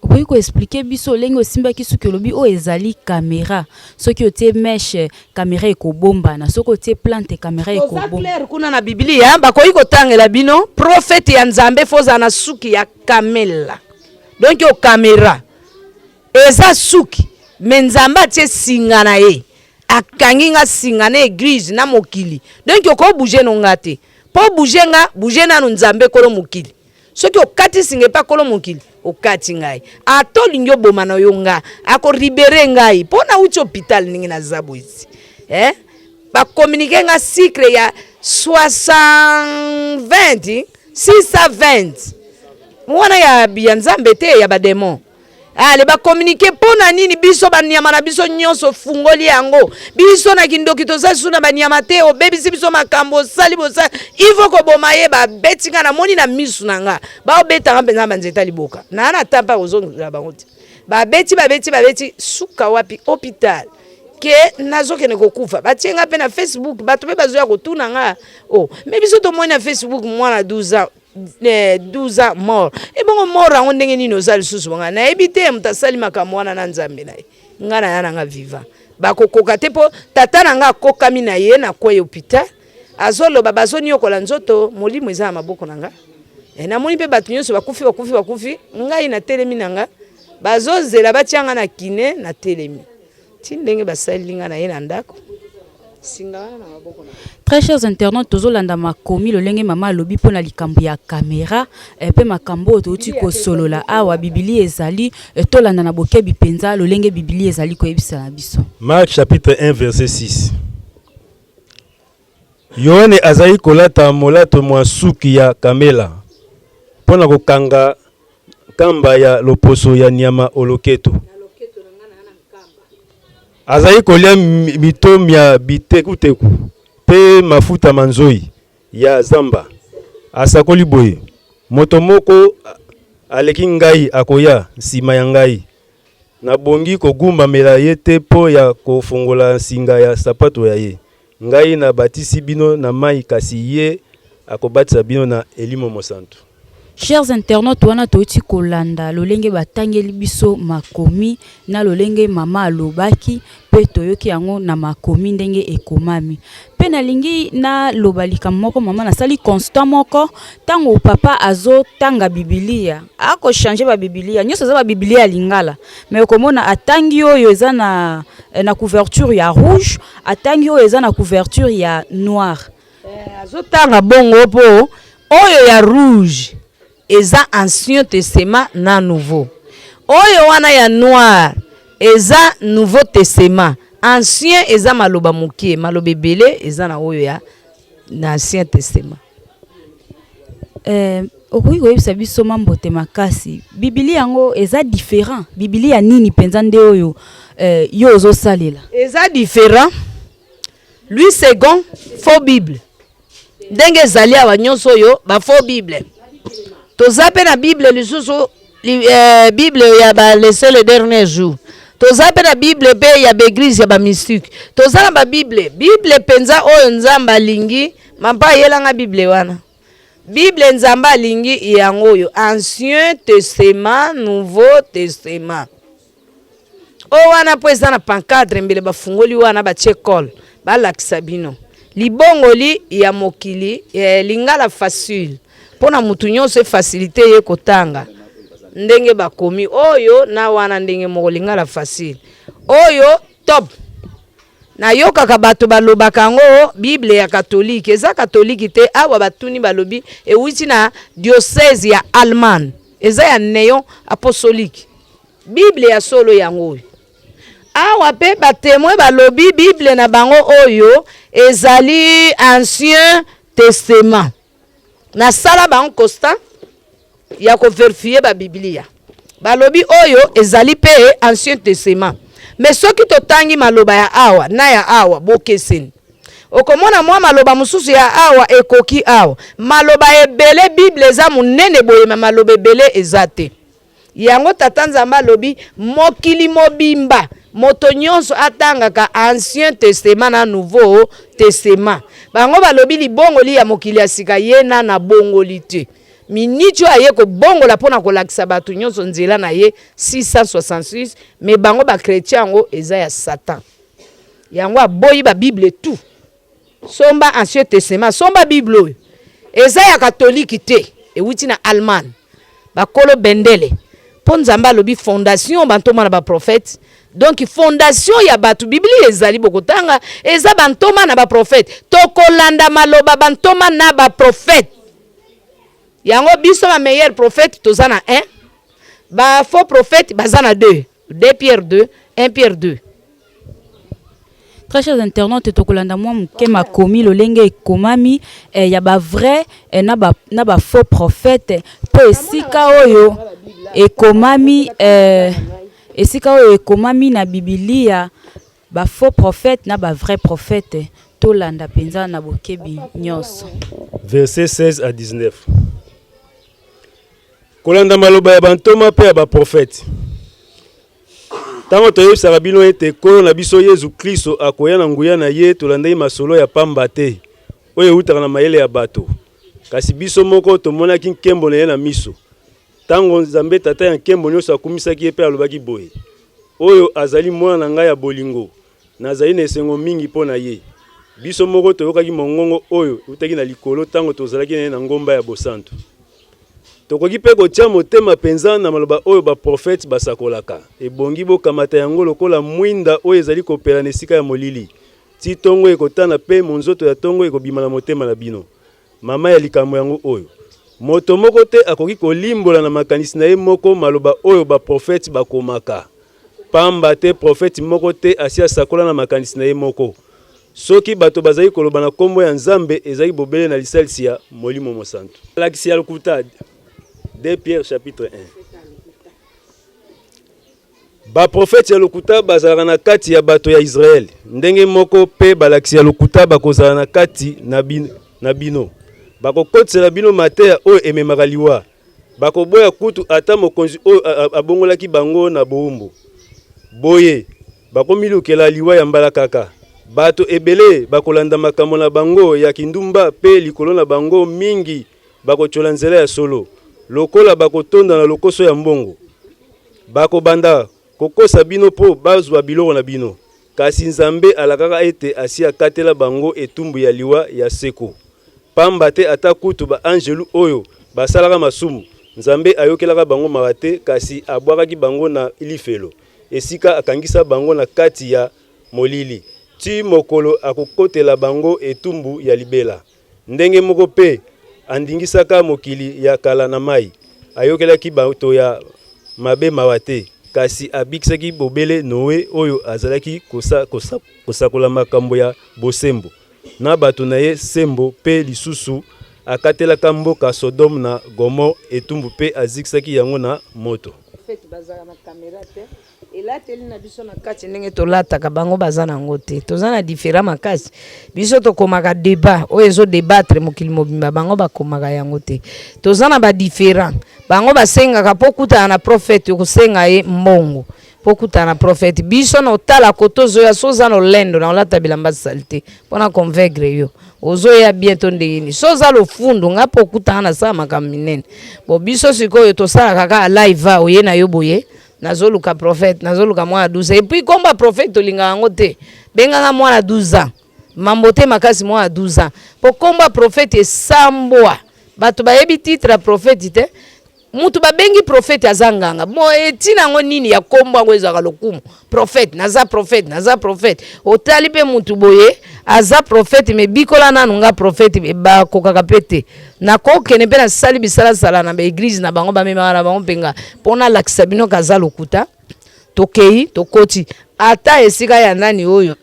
Okoki koexplike biso lolenge osimbaki suki, olobi oyo ezali kamera, soki otie mèche kamera ekobombana, soki otie plante kamera Toza ekobombana. clair kuna na Biblia, bakoki kotangela bino prophète ya Nzambe fo ozala na suki ya kamela. Donc oyo kamera eza suki, mais Nzambe atie singa na ye, akangi nga singa na église na mokili. Donc oko bouger no nga te. Po bouger nga, bouger nanu Nzambe kolo mokili. Soki okati singa epa kolo mokili, okati ngai. Ata olingi oboma na yo nga, akolibérer ngai mpo nauti hôpital ndenge naza boye. Eh? Bacommuniquer nga cycle ya 60 620 wana ya Nzambe te, ya badémon. Ale bacommuniquer mpo na nini? Biso banyama na biso nyonso fungoli yango, biso na kindoki toza lisusu na banyama te. Obebisi biso makambo, osali bosali, il faut koboma ye. Babeti nga, namoni na misu na nga baobetanga mpenza banzeta liboka naa na ta mpa kozongela bango te. Babeti, babeti, babeti, suka wapi? Hôpital ke nazokende kokufa. Batie nga mpe na Facebook, bato mpe bazoya kotuna nga: o me biso tomoni na Facebook mwana 12 ans, 12 ans mort, ebongo mort yango ndenge nini oza lisusu bonga? Nayebi te moto asali makambo wana na Nzambe na ye. Nga na ya na nga vivant, bakokoka te mpo tata na nga akokami na ye na kwei hôpital, azoloba bazoniokola nzoto, molimo eza na maboko na nga. E, namoni mpe bato nyonso bakufi, bakufi, bakufi, ngai natelemi na nga, bazozela batia nga na kine, natelemi ti ndenge basaleli nga na ye na ndako, singa wana na maboko na. Très chers internautes, tozolanda makomi lolenge mama alobi mpo na likambo ya kamera mpe makambo oyo touti kosolola awa. Bibili ezali, tolanda na bokebi mpenza lolenge Bibili ezali koyebisa na biso. Marc chapitre 1 verset 6. Yohane azali kolata molato mwa suki ya kamela mpo na kokanga nkamba ya loposo ya nyama oloketo. Azali kolia mito mya bitekuteku mpe mafuta ma nzoi ya zamba. Asakoli boye: moto moko aleki ngai akoya nsima ya ngai, nabongi kogumbamela ye te mpo ya kofongola nsinga ya sapato ya ye. Ngai nabatisi bino na mai, kasi ye akobatisa bino na Elimo Mosantu. Chers internautes, wana touti kolanda lolenge batangeli biso makomi na lolenge mama alobaki mpe toyoki yango na makomi ndenge ekomami. Mpe nalingi naloba likambo moko, mama, nasali constat moko: ntango papa azotanga Bibilia, akochanger babibilia nyonso, eza babibilia ya lingala, mais okomona atangi oyo eza na couverture ya rouge, atangi oyo eza na couverture ya noir. Azotanga bongo mpo oyo ya rouge eza Ancien Testament na Nouveau, oyo wana ya noir eza Nouveau Testament. Ancien eza maloba mokie, maloba ebele eza na oyo ya na Ancien Testament. Okoki koyebisa biso mambote makasi, bibili yango eza différent, bibili ya nini mpenza nde oyo yo ozosalela? Eza différent, Louis Segond, faux Bible ndenge ezali awa nyonso oyo bafaux Bible. Toza mpe na Bible lisusu, Bible ya balese le dernier jour. Toza mpe na Bible mpe ya baeglise ya bamystique. Toza na babible, Bible mpenza oyo Nzambe alingi. Mampa ayelanga Bible wana. Bible Nzambe alingi yango oyo, Ancien Testament, Nouveau Testament. Oyo wana mpo eza na pancadre mbele bafungoli wana batie cole balakisa bino libongoli ya mokili eh, lingala facile mpo na motu nyonso efacilite ye kotanga ndenge bakomi oyo na wana ndenge moko lingala facile oyo top. Nayokaka bato balobaka yango bible ya katolike eza katolike te awa batuni balobi ewuti na diocèse ya Allemagne eza ya neon apostolique bible ya solo yango oyo awa pe ba temoin balobi bible na bango oyo ezali ancien testament nasala bango constat ya ko verifier ba biblia balobi oyo ezali pe ancien testament mais soki totangi maloba ya awa na ya awa bokeseni okomona mwa maloba mosusu ya awa ekoki awa maloba ebele bible eza monene boye ma maloba ebele eza te Yango Tata Nzambe alobi mokili mobimba moto nyonso atangaka Ancien Testament na Nouveau Testament. Bango balobi libongoli ya mokili ya sika ye nanu abongoli te. Miniti oyo aye kobongola mpo na kolakisa bato nyonso nzela na ye 666 mais bango ba chretien yango eza ya Satan. Yango aboyi ba bible tout. Somba Ancien Testament, somba Bible oyo. Eza ya catholique te, ewuti na Allemagne. Bakolo bendele. Po Nzambe alobi fondation bantoma na ba prophètes. Donc fondation ya batu Biblia ezali bokotanga eza bantoma na ba prophètes. Tokolanda maloba bantoma na ba prophètes. Yango biso ba meilleurs prophètes toza na 1, ba faux prophètes baza na 2. 2 Pierre 2, 1 Pierre 2. Très chers internautes, tokolanda mwa moke makomi lolenge ekomami eh, ya ba vrai eh, na ba, na ba faux prophète mpo esika oyo ekomami eh, esika oyo ekomami na Bibilia ba faux prophète na ba vrai prophète tolanda mpenza na bokebi nyonso. Verset 16 à 19. Kolanda maloba ya bantoma mpe ya baprofete. Ntango toyebisaka bino ete Nkolo na biso Yezu Klisto akoya na nguya na ye, tolandaki masolo ya pamba te, oyo eutaka na mayele ya bato, kasi biso moko tomonaki nkembo na ye na miso, ntango Nzambe Tata ya nkembo nyonso akumisaki ye mpe alobaki boye, Oyo azali Mwana na ngai ya bolingo, nazali na esengo mingi mpo na ye. Biso moko toyokaki mongongo oyo eutaki na likolo ntango tozalaki na ye na ngomba ya bosantu. Tokoki mpe kotia motema mpenza na maloba oyo baprofete basakolaka. Ebongi bokamata yango lokola mwinda oyo ezali kopela na esika ya molili, tii tongo ekotana mpe monzoto ya tongo ekobima na motema na bino. Mama ya likambo yango oyo, Moto moko te akoki kolimbola na makanisi na ye moko maloba oyo baprofete bakomaka, pamba te profete moko te asi asakola na makanisi na ye moko. Soki bato bazali koloba na kombo ya Nzambe, ezali bobele na lisalisi ya Molimo Mosantu. Malakisi ya lokuta, 2 Pierre chapitre 1. Baprofete ya lokuta bazalaka na kati ya bato ya Israele, ndenge moko mpe balakisi ya lokuta bakozala na kati na bino. Bakokotisela bino mateya oyo ememaka liwa. Bakoboya kutu ata mokonzi oyo abongolaki bango na bowumbu. Boye, bakomilukela liwa ya mbalakaka. Bato ebele bakolanda makambo na bango ya kindumba mpe likolo na bango mingi bakotyola nzela ya solo. Lokola bakotonda na lokoso ya mbongo, bakobanda kokosa bino mpo bazwa biloko na bino. Kasi Nzambe alakaka ete asi akatela bango etumbu ya liwa ya seko. Pamba te ata kutu ba-anjelu oyo basalaka masumu, Nzambe ayokelaka bango mawa te, kasi abwakaki bango na lifelo, esika akangisa bango na kati ya molili, tii mokolo akokotela bango etumbu ya libela. Ndenge moko pe, andingisaka mokili ya kala na mayi. Ayokelaki bato ya mabe mawa te, kasi abikisaki bobele Noe oyo azalaki kosakola makambo ya bosembo na bato na ye sembo, pe lisusu akatelaka mboka Sodome na Gomore etumbu pe azikisaki yango na moto. Elateli na biso na kati ndenge tolataka bango baza na yango te toza na different makasi biso tokomaka debat oyo ezo debattre mokili mobimba bango bakomaka yango te toza na ba different bango basengaka mpo okutana na prophète okosenga ye mbongo. Mpo okutana na prophète. Biso na otala kote ozoya so oza na olendo na olata bilamba salite mpo na convaincre yo. Ozoya bien to ndenge nini? So oza lofundu nga mpo okutana na sala makambo minene. Bo biso sikoyo tosalaka kaka live a oye na yo boye nazoluka prophète, nazoluka mwana 12 ans. Et puis kombo ya prophète tolingaka yango te. Benganga mwana 12 ans. Mambo te makasi mwana 12 ans. Po kombo ya prophète esambwa. Bato bayebi titre ya prophète te. Mutu babengi prophète aza nganga. Bon etina yango nini ya kombo yango ezalaka lokumu. Prophète, naza prophète, naza prophète. Otali pe mutu boye aza prophète mais bikola nanu nga prophète bakokaka pe te. Nakokende pe nasali bisalasala na ba eglise na bango bamemaka na bango mpe nga po nalakisa bino kaza lokuta. Tokeyi tokoti ata esika ya nani oyo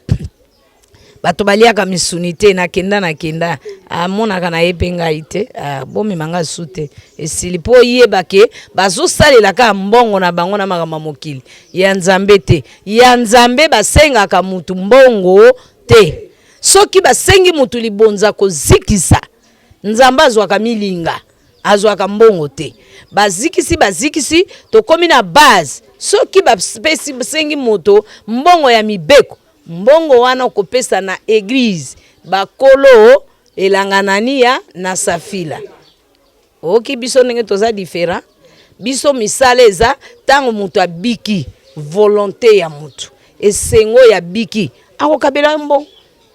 bato baliaka misuni te nakenda nakenda amonaka na ye mpe ngai te ah, bomema ngai su te esili mpo oyeba ke bazosalela kaka mbongo na bango na makambo ya mokili ya nzambe te ya nzambe basengaka mutu mbongo te soki basengi mutu libonza kozikisa nzambe azwaka milinga azwaka mbongo te bazikisi bazikisi tokomi na base soki bapesi basengi moto mbongo ya mibeko Mbongo wana okopesa na eglise bakolo elanga Anania na Safila. Oyoki biso ndenge toza different? Biso misala eza tango moto abiki volonte ya moto esengo ya biki akokabela yo mbongo.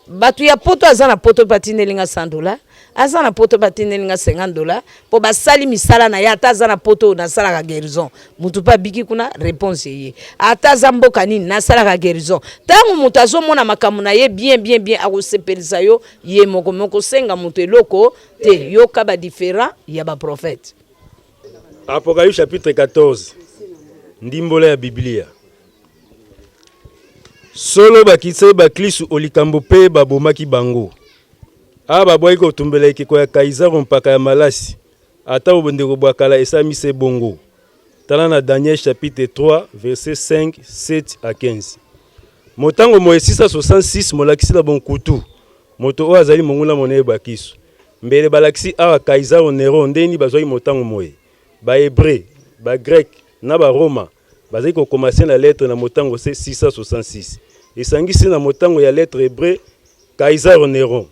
Bato ya poto aza na poto mpe atindeli nga 100 dollars, aza na poto mpe atindeli nga 50 dollars mpo basali misala na ye. Ata aza na poto nasalaka guérison, moto mpe abiki kuna réponse eye. Ata aza mboka nini nasalaka guérison. Ntango moto azomona makambo na ye bien bien bien, akosepelisa yo ye moko, me okosenga moto eloko te. Yoka ba différent ya ba prophète. Apocalypse chapitre 14 ndimbola ya Biblia. Solo bakitisaki baklistu o likambo mpe babomaki bango. Awa babwaki kotumbela ekeko ya Kaizaro mpaka ya malasi, ata bo bondeko bwa kala esalami se bongo. Tala na Daniel chapitre 3 verset 5, 7 à 15. Motango moye 666 molakisi na bonkutu moto oyo azali monguna monene baklistu. Mbele balakisi awa Kaizaro Neron ndenge nini bazwaki motango moye. Ba Hebreu, ba Grec na ba Roma Bazali kokoma se na lettre na motango se 666. Esangisi na motango ya lettre hebreu Kaisaro Neron.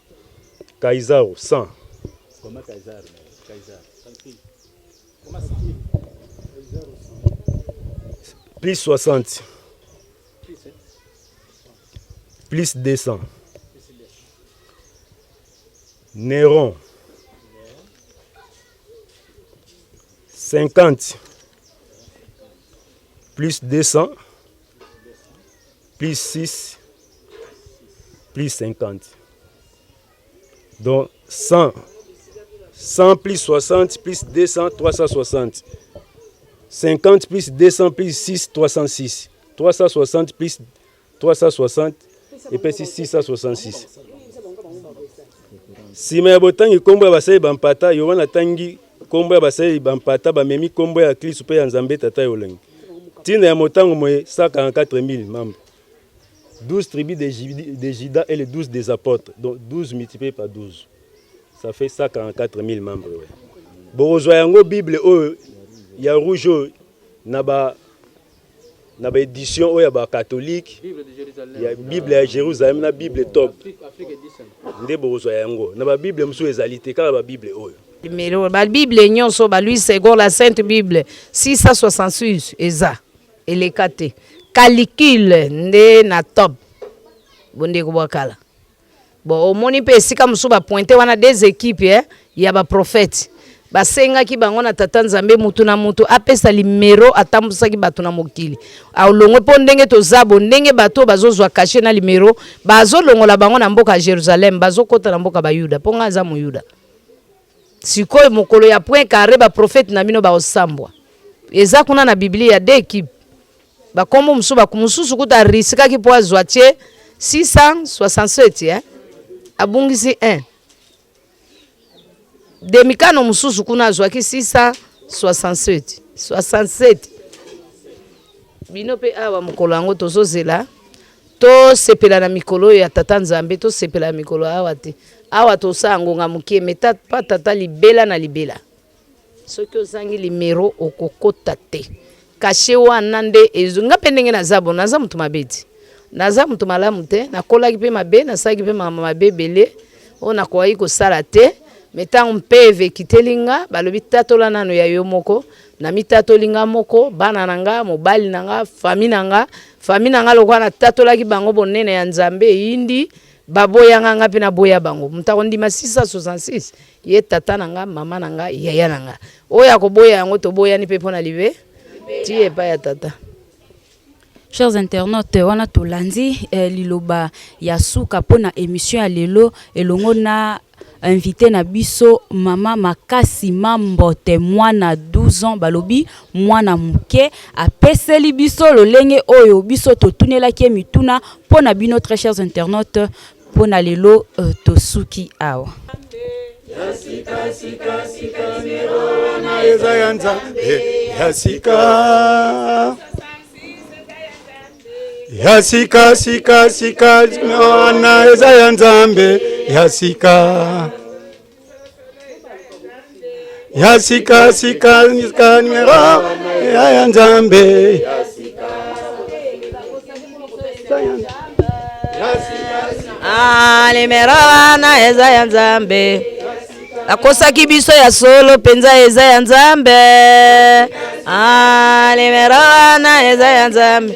Kaisaro, 100. Plus 60. Plus 200. Neron. 50 plus 200 plus 6 plus 50. Donc 100. 100 plus 60 plus 200, 360. 50 plus 200 plus 6, 306. 360 plus 360 epesi 666. Nsima ya botangi nkombo ya basaleli ba mpata, Yoane atangi nkombo ya basaleli ba mpata bamemi nkombo ya Klisto mpe ya Nzambe Tata ya Olengi. Ntina ya motango moye 144 000 membres. 12 tribus de Juda et les 12 des apôtres. Donc 12 multiplié par 12. Ça fait 144 000 membres. Ouais. Bokozwa yango Bible oyo ya rouge oyo na ba na ba edition oyo ya ba catholique ya bible ya Jérusalem na bible top nde bokozwa yango na ba bible mosusu ezali te kaka ba bible oyo Numero ba bible nyonso ba Louis Segond la sainte bible 666 eza eleka te calicule nde na top bondeko bwa kala Bon omoni pe esika mosusu ba pointe wana des equipes eh, ya ba prophètes basengaki bango na tata Nzambe mutu na mutu apesa limero atambusaki bato na mokili alongwe mpo ndenge toza bo ndenge bato oyo bazozwa kashe na limero bazolongola bango na mboka ya Jerusalem bazokota na mboka bayuda mpo ngai aza moyuda sikoyo mokolo ya point carre ba prophète na bino bakosambwa eza kuna na biblia de equipe Ba kombo mosusu ba mosusu kutu a riskaki po azwa tie 667 eh abungisi 1 demikano mosusu kuna azwaki 667 67 bino pe awa mokolo yango tozozela tosepela na mikolo oyo ya tata Nzambe tosepela na mikolo awa te awa tosala ngonga mokie me pa tata libela na libela. Soki ozangi limero okokota te. Cachet wana nde ezo nga pe ndenge naza bo naza mutu mabe te naza mutu malamu te nakolaki pe mabe nasalaki pe makambo mabe ebele oyo nakokaki kosala te mais tango mpeve ekiteli nga balobi tatola nanu ya yo moko namitatoli nga moko bana na nga mobali na nga famille na nga famille na nga lokola natatolaki bango bonene ya Nzambe eyindi baboya nga nga pe naboya bango moto akondima 666 Ye tata na nga, mama na nga, yaya na nga. Oyo akoboya yango toboyani pe pona libe ti epai ya tata. Chers internautes, wana tolandi eh, liloba ya suka pona emission ya lelo elongo na invité na biso mama Makasi Mambote mwana 12 ans balobi mwana moke apeseli biso lolenge oyo biso totunelaki ye mituna pona bino très chers internautes Mpo na lelo tosuki awa. Ya sika sika sika numero wana eza ya Nzambe ya sika ya sika sika sika numero wana eza ya Nzambe ya sika ya sika sika sika numero ya ya Nzambe Ah, numero wana eza ya Nzambe. Akosaki biso ya solo mpenza eza ya Nzambe. Ah, numero wana eza ya Nzambe.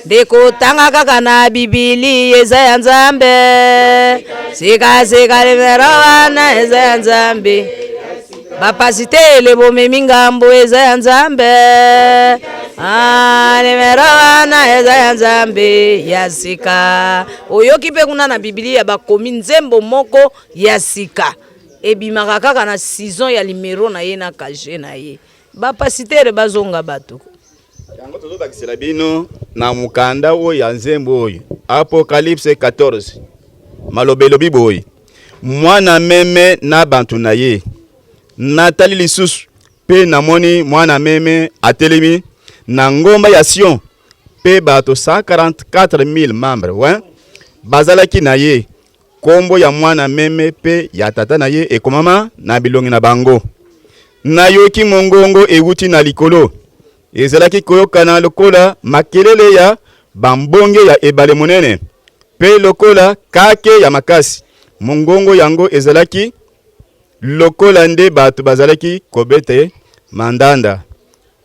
Ndeko tanga kaka na bibili eza ya Nzambe. Sika sika numero wana eza ya Nzambe. Bapasitele bomemi ngambo eza ya Nzambe. Ah, numero wana eza ya Nzambe ya sika. Oyoki mpe kuna na Biblia bakomi nzembo moko ya sika ebimaka kaka na saison ya limero na ye na cachet na ye. Bapasitere bazonga bato. Yango tozobakisela bino na mokanda oyo ya nzembo oyo Apocalypse 14 maloba elobi boye mwana meme na bantu na ye natali lisusu mpe namoni mwana meme atelemi na ngomba ya Sion mpe bato 144 000 membres ouais, bazalaki na ye Kombo ya mwana meme mpe ya tata na ye ekomama na bilongi na bango. Nayoki mongongo ewuti na likolo, ezalaki koyokana lokola makelele ya bambonge ya ebale monene mpe lokola kake ya makasi. Mongongo yango ezalaki lokola nde bato bazalaki kobete mandanda.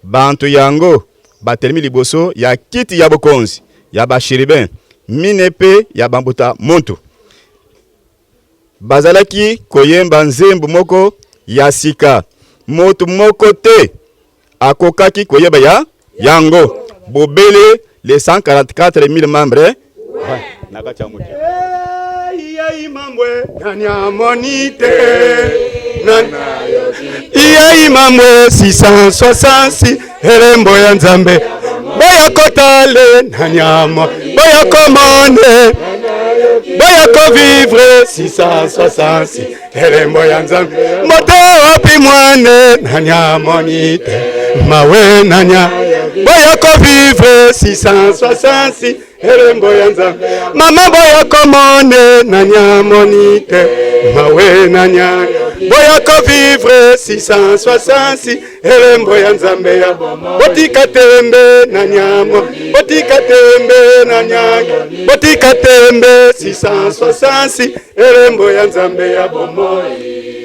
Bantu yango batelemi liboso ya kiti ya bokonzi ya basheribe mine mpe ya bambuta muntu. Bazalaki koyemba nzembo moko ya sika, moto moko te akokaki koyeba ya yango, bobele les 144 000 membres na kati ya mokili. Iyai mambwe nani amoni te Iyai mambwe 666 elembo ya Nzambe boya kotale nani amo boya komone boya kovivre 666 elembo ya Nzambe moto wapi mwane nani amoni te mawe nani boya kovivre 666 elembo ya Nzambe mama boya komone nani amoni te mawe nani boya kovivre 666 elembo ya Nzambe ya botika tembe na nyamo botika tembe na nyanga botika tembe 666 elembo ya Nzambe ya bomoi.